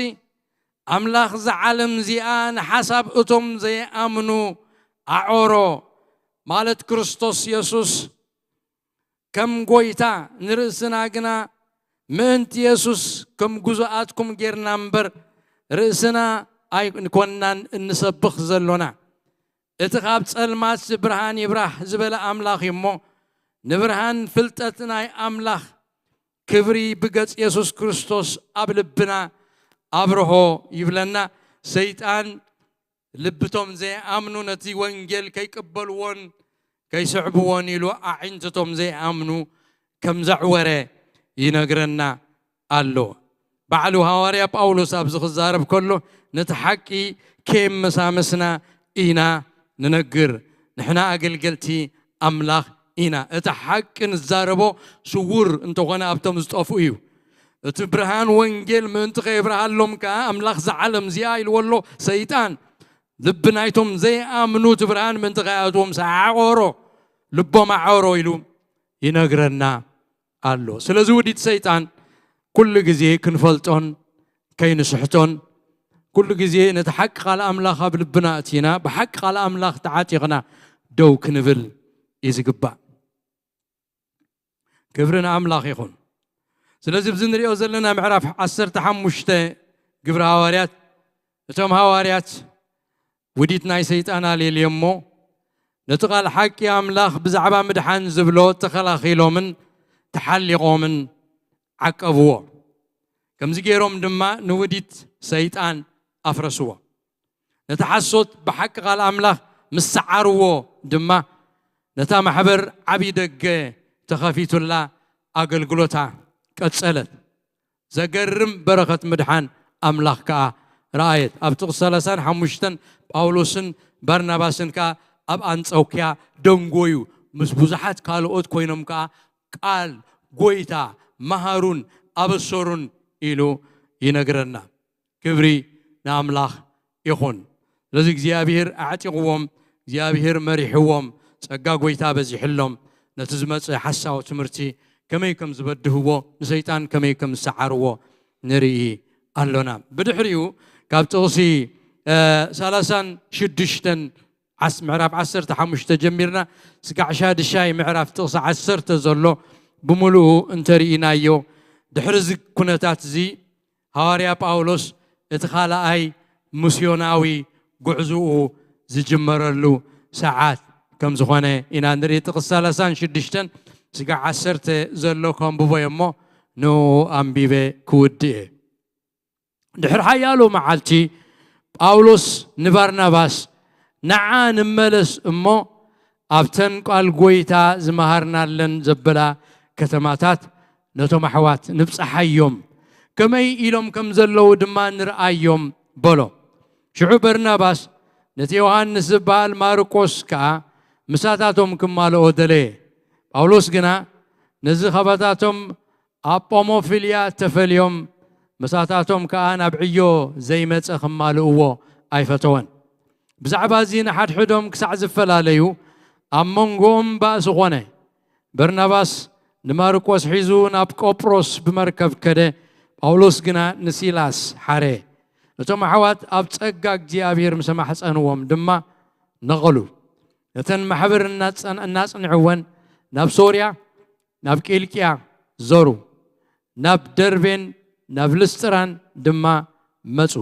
ኣምላኽ እዛ ዓለም እዚኣ ንሓሳብ እቶም ዘይኣምኑ ኣዖሮ፣ ማለት ክርስቶስ የሱስ ከም ጐይታ፣ ንርእስና ግና ምእንቲ የሱስ ከም ግዙኣትኩም ጌርና እምበር፣ ርእስና ኣይኮንናን እንሰብኽ ዘሎና። እቲ ካብ ጸልማት ብርሃን ይብራህ ዝበለ ኣምላኽ እዩ እሞ፣ ንብርሃን ፍልጠት ናይ ኣምላኽ ክብሪ ብገጽ የሱስ ክርስቶስ ኣብ ልብና ኣብርሆ ይብለና። ሰይጣን ልብቶም ዘይኣምኑ ነቲ ወንጌል ከይቅበልዎን ከይስዕብዎን ኢሉ ኣዒንትቶም ዘይኣምኑ ከም ዘዕወረ ይነግረና ኣሎ። ባዕሉ ሃዋርያ ጳውሎስ ኣብዚ ክዛረብ ከሎ፣ ነቲ ሓቂ ከየመሳመስና ኢና ንነግር። ንሕና ኣገልገልቲ ኣምላኽ ኢና። እቲ ሓቂ ንዛረቦ ስዉር እንተኾነ ኣብቶም ዝጠፍኡ እዩ። እቲ ብርሃን ወንጌል ምእንቲ ከየብርሃሎም ከኣ ኣምላኽ እዛ ዓለም እዚኣ ኢልዎ ኣሎ ሰይጣን። ልቢ ናይቶም ዘይኣምኑ እቲ ብርሃን ምእንቲ ከይኣትዎም ሰዓቖሮ፣ ልቦም ኣዖሮ ኢሉ ይነግረና ኣሎ። ስለዚ ውዲት ሰይጣን ኩሉ ግዜ ክንፈልጦን ከይንስሕቶን፣ ኩሉ ግዜ ነቲ ሓቂ ቃል ኣምላኽ ኣብ ልብና ኣእቲና፣ ብሓቂ ቃል ኣምላኽ ተዓጢቕና ደው ክንብል እዩ ዝግባእ። ክብሪ ንኣምላኽ ይኹን። ስለዚ፣ ኣብዚ ንሪኦ ዘለና ምዕራፍ ዓሰርተ ሓሙሽተ ግብሪ ሃዋርያት፣ እቶም ሃዋርያት ውዲት ናይ ሰይጣን ኣልየልዮ እሞ፣ ነቲ ቃል ሓቂ ኣምላኽ ብዛዕባ ምድሓን ዝብሎ ተኸላኺሎምን ተሓሊቖምን ዓቀብዎ። ከምዚ ገይሮም ድማ ንውዲት ሰይጣን ኣፍረስዎ። ነቲ ሓሶት ብሓቂ ቃል ኣምላኽ ምስ ሰዓርዎ ድማ፣ ነታ ማሕበር ዓቢ ደገ ተኸፊቱላ ኣገልግሎታ ቀጸለት። ዘገርም በረኸት ምድሓን ኣምላኽ ከኣ ረኣየት። ኣብ ጥቕሲ ሰላሳን ሓሙሽተን ጳውሎስን ባርናባስን ከኣ ኣብ ኣንጾክያ ደንጎዩ፣ ምስ ብዙሓት ካልኦት ኮይኖም ከኣ ቃል ጎይታ መሃሩን ኣበሰሩን ኢሉ ይነግረና። ክብሪ ንኣምላኽ ይኹን። ስለዚ እግዚኣብሔር ኣዕጢቕዎም፣ እግዚኣብሔር መሪሕዎም፣ ጸጋ ጎይታ በዚሕሎም፣ ነቲ ዝመጽእ ሓሳዊ ትምህርቲ ከመይ ከም ዝበድህዎ፣ ንሰይጣን ከመይ ከም ዝሰዓርዎ ንርኢ ኣሎና። ብድሕሪኡ ካብ ጥቕሲ፣ እ፣ ሰላሳን ሽዱሽተን ዓስ-፣ ምዕራፍ ዓሰርተ ሓሙሽተ ጀሚርና ስጋዕ ሻድሻይ ምዕራፍ ጥቕሲ ዓሰርተ ዘሎ ብምሉኡ እንተርኢናዮ፣ ድሕሪ እዚ ኩነታት እዚ ሃዋርያ ጳውሎስ እቲ ካልኣይ ምስዮናዊ ጉዕዝኡ ዝጅመረሉ ሰዓት ከም ዝኾነ ኢና ንርኢ። ጥቕሲ ሰላሳን ሽዱሽተን ስጋዕ ዓሰርተ ዘሎ ከንብቦ እየ እሞ ንኡ ኣንቢበ ክውድእ እየ። ድሕሪ ሓያሎ መዓልቲ ጳውሎስ ንባርናባስ፣ "ንዓ ንመለስ እሞ ኣብተን ቃል ጐይታ ዝመሃርናለን ዘበላ ከተማታት ነቶም ኣሕዋት ንብጽሓዮም፣ ከመይ ኢሎም ከም ዘለዉ ድማ ንርኣዮም" በሎ። ሽዑ በርናባስ ነቲ ዮሃንስ ዝበሃል ማርቆስ ከኣ ምሳታቶም ክማልኦ ደለየ። ጳውሎስ ግና ነዚ ካባታቶም ኣብ ጳሞፊልያ ተፈልዮም፣ ምሳታቶም ከኣ ናብ ዕዮ ዘይመጸ ክማልእዎ ኣይፈተወን። ብዛዕባ እዚ ንሓድሕዶም ክሳዕ ዝፈላለዩ ኣብ መንጎኦም ባእሲ ኾነ። በርናባስ ንማርቆስ ሒዙ ናብ ቆጵሮስ ብመርከብ ከደ፣ ጳውሎስ ግና ንሲላስ ሓረ። እቶም ኣሕዋት ኣብ ጸጋ እግዚኣብሔር ምስ ኣማሕጸንዎም ድማ ነቐሉ። ነተን ማሕበር እናጸን-፣ እናጽንዕወን ናብ ሶርያ፣ ናብ ቂልቅያ ዞሩ። ናብ ደርቤን ናብ ልስጥራን ድማ መጹ።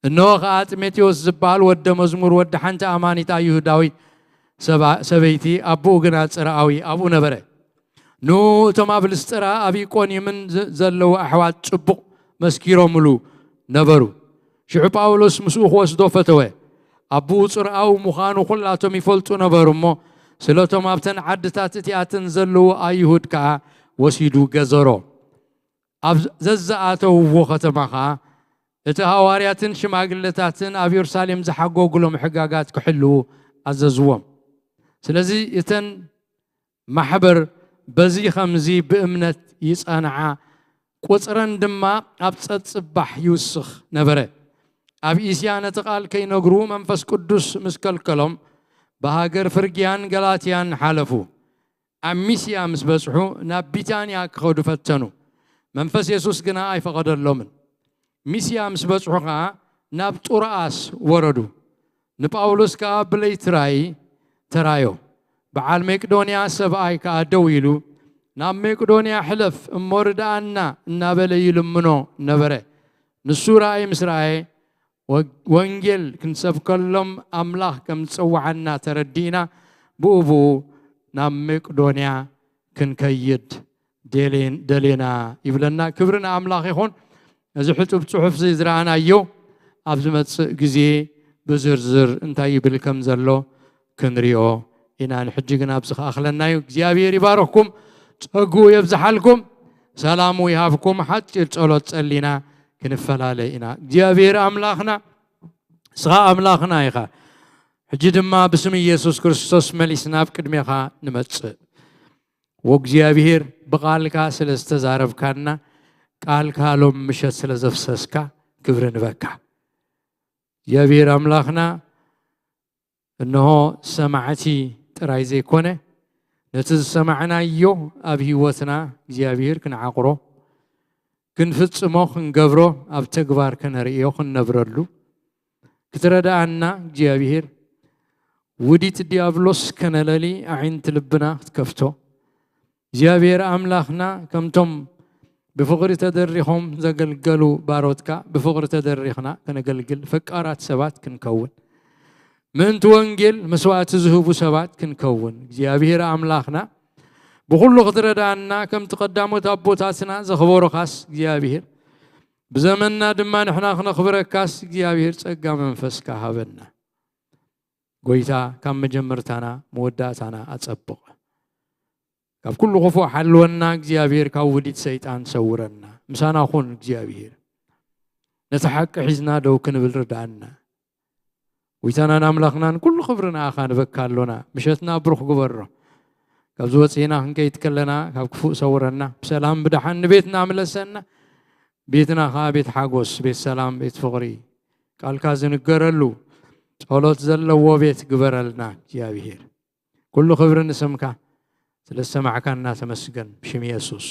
እንሆ ኸኣ ጢሞቴዎስ ዝበሃል ወደ መዝሙር፣ ወዲ ሓንቲ ኣማኒት ኣይሁዳዊት ሰባ-፣ ሰበይቲ፣ ኣቦኡ ግና ጽርኣዊ ኣብኡ ነበረ። ንኡ እቶም ኣብ ልስጥራ ኣብ ኢቆንዩምን ዘ-፣ ዘለዉ ኣሕዋት ጽቡቕ መስኪሮምሉ ነበሩ። ሽዑ ጳውሎስ ምስኡ ክወስዶ ፈተወ። ኣቦኡ ጽርኣዊ ምዃኑ ኹላቶም ይፈልጡ ነበሩ እሞ፣ ስለቶም ኣብተን ዓድታት እቲኣተን ዘለዉ ኣይሁድ ከኣ ወሲዱ ገዘሮ። ኣብ ዘዝኣተውዎ ከተማ ኸኣ እቲ ሃዋርያትን ሽማግለታትን ኣብ የሩሳሌም ዝሓጎጉሎም ሕጋጋት ክሕልዉ ኣዘዝዎም። ስለዚ እተን ማሕበር በዚ ኸምዚ ብእምነት ይጸንዓ፣ ቁጽረን ድማ ኣብ ጸጽባሕ ይውስኽ ነበረ። ኣብ እስያ ነቲ ቃል ከይነግሩ መንፈስ ቅዱስ ምስ ከልከሎም፣ ብሃገር ፍርግያን ገላትያን ሓለፉ። ኣብ ሚስያ ምስ በጽሑ፣ ናብ ቢታንያ ክኸዱ ፈተኑ። መንፈስ የሱስ ግና ኣይፈቐደሎምን። ሚስያ ምስ በጽሑ ኸኣ፣ ናብ ጡርኣስ ወረዱ። ንጳውሎስ ከኣ ብለይቲ ራእይ ተራዮ። በዓል መቄዶንያ ሰብኣይ ከኣ ደው ኢሉ፣ "ናብ መቄዶንያ ሕለፍ እሞ ርድኣና" እናበለ ይልምኖ ነበረ። ንሱ ራእይ ምስ ረኣየ፣ "ወ-፣ ወንጌል ክንሰብከሎም ኣምላኽ ከም ዝጸውዓና ተረዲእና፣ ብኡ ብኡ ናብ መቄዶንያ ክንከይድ ደሌን-፣ ደሌና" ይብለና። ክብሪ ንኣምላኽ ይኹን። እዚ ሕጡብ ጽሑፍ እዚ ዝረኣናዮ ኣብ ዝመጽእ ግዜ ብዝርዝር እንታይ ይብል ከም ዘሎ ክንሪኦ ኢና። ንሕጂ ግን ኣብዚ ክኣኽለና እዩ። እግዚኣብሔር ይባርኽኩም፣ ጸግኡ የብዝሓልኩም፣ ሰላሙ ይሃብኩም። ሓጺር ጸሎት ጸሊና ክንፈላለ ኢና። እግዚኣብሔር ኣምላኽና፣ ንስኻ ኣምላኽና ኢኻ። ሕጂ ድማ ብስም ኢየሱስ ክርስቶስ መሊስና ኣብ ቅድሜኻ ንመጽእ። ወእግዚኣብሔር፣ ብቓልካ ስለ ዝተዛረብካና፣ ቃልካ ሎም ምሸት ስለ ዘፍሰስካ ክብሪ ንበካ። እግዚኣብሔር ኣምላኽና፣ እንሆ ሰማዕቲ ጥራይ ዘይኮነ፣ ነቲ ዝሰማዕናዮ ኣብ ህይወትና እግዚኣብሔር ክንዓቕሮ፣ ክንፍጽሞ፣ ክንገብሮ፣ ኣብ ተግባር ከነርእዮ፣ ክንነብረሉ ክትረድኣና እግዚኣብሔር፣ ውዲት ዲያብሎስ ከነለሊ ኣዒንቲ ልብና ክትከፍቶ፣ እግዚኣብሔር ኣምላኽና፣ ከምቶም ብፍቕሪ ተደሪኾም ዘገልገሉ ባሮትካ፣ ብፍቕሪ ተደሪኽና ከነገልግል ፈቃራት ሰባት ክንከውን፣ ምእንቲ ወንጌል መስዋእቲ ዝህቡ ሰባት ክንከውን፣ እግዚኣብሔር ኣምላኽና፣ ብኹሉ ክትረድኣና፣ ከምቲ ቀዳሞት ኣቦታትና ዘኽበሩኻስ እግዚኣብሔር፣ ብዘመንና ድማ ንሕና ክነኽብረካስ እግዚኣብሔር ጸጋ መንፈስካ ሃበና። ጎይታ፣ ካብ መጀመርታና መወዳእታና ኣጸብቕ። ካብ ኩሉ ክፉእ ሓልወና እግዚኣብሔር፣ ካብ ውዲት ሰይጣን ሰውረና። ምሳና ኩን እግዚኣብሔር። ነቲ ሓቂ ሒዝና ደው ክንብል ርድኣና። ጎይታናን ኣምላኽናን ኩሉ ክብሪ ንኣኻ ንበካ ኣሎና። ምሸትና ብሩኽ ግበሮ። ካብዚ ወፂእና ክንከይድ ከለና ካብ ክፉእ ሰውረና። ብሰላም ብደሓን ንቤትና ምለሰና። ቤትና ከዓ ቤት ሓጎስ፣ ቤት ሰላም፣ ቤት ፍቕሪ፣ ቃልካ ዝንገረሉ ጸሎት ዘለዎ ቤት ግበረልና እግዚኣብሔር። ኩሉ ክብሪ ንስምካ። ስለ ዝሰማዕካና ተመስገን። ብሽም የሱስ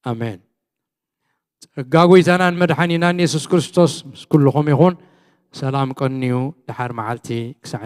ኣሜን። ጸጋ ጎይታናን መድሓኒናን የሱስ ክርስቶስ ምስ ኩልኹም ይኹን። ሰላም ቀንዩ። ደሓር መዓልቲ ክሳዕ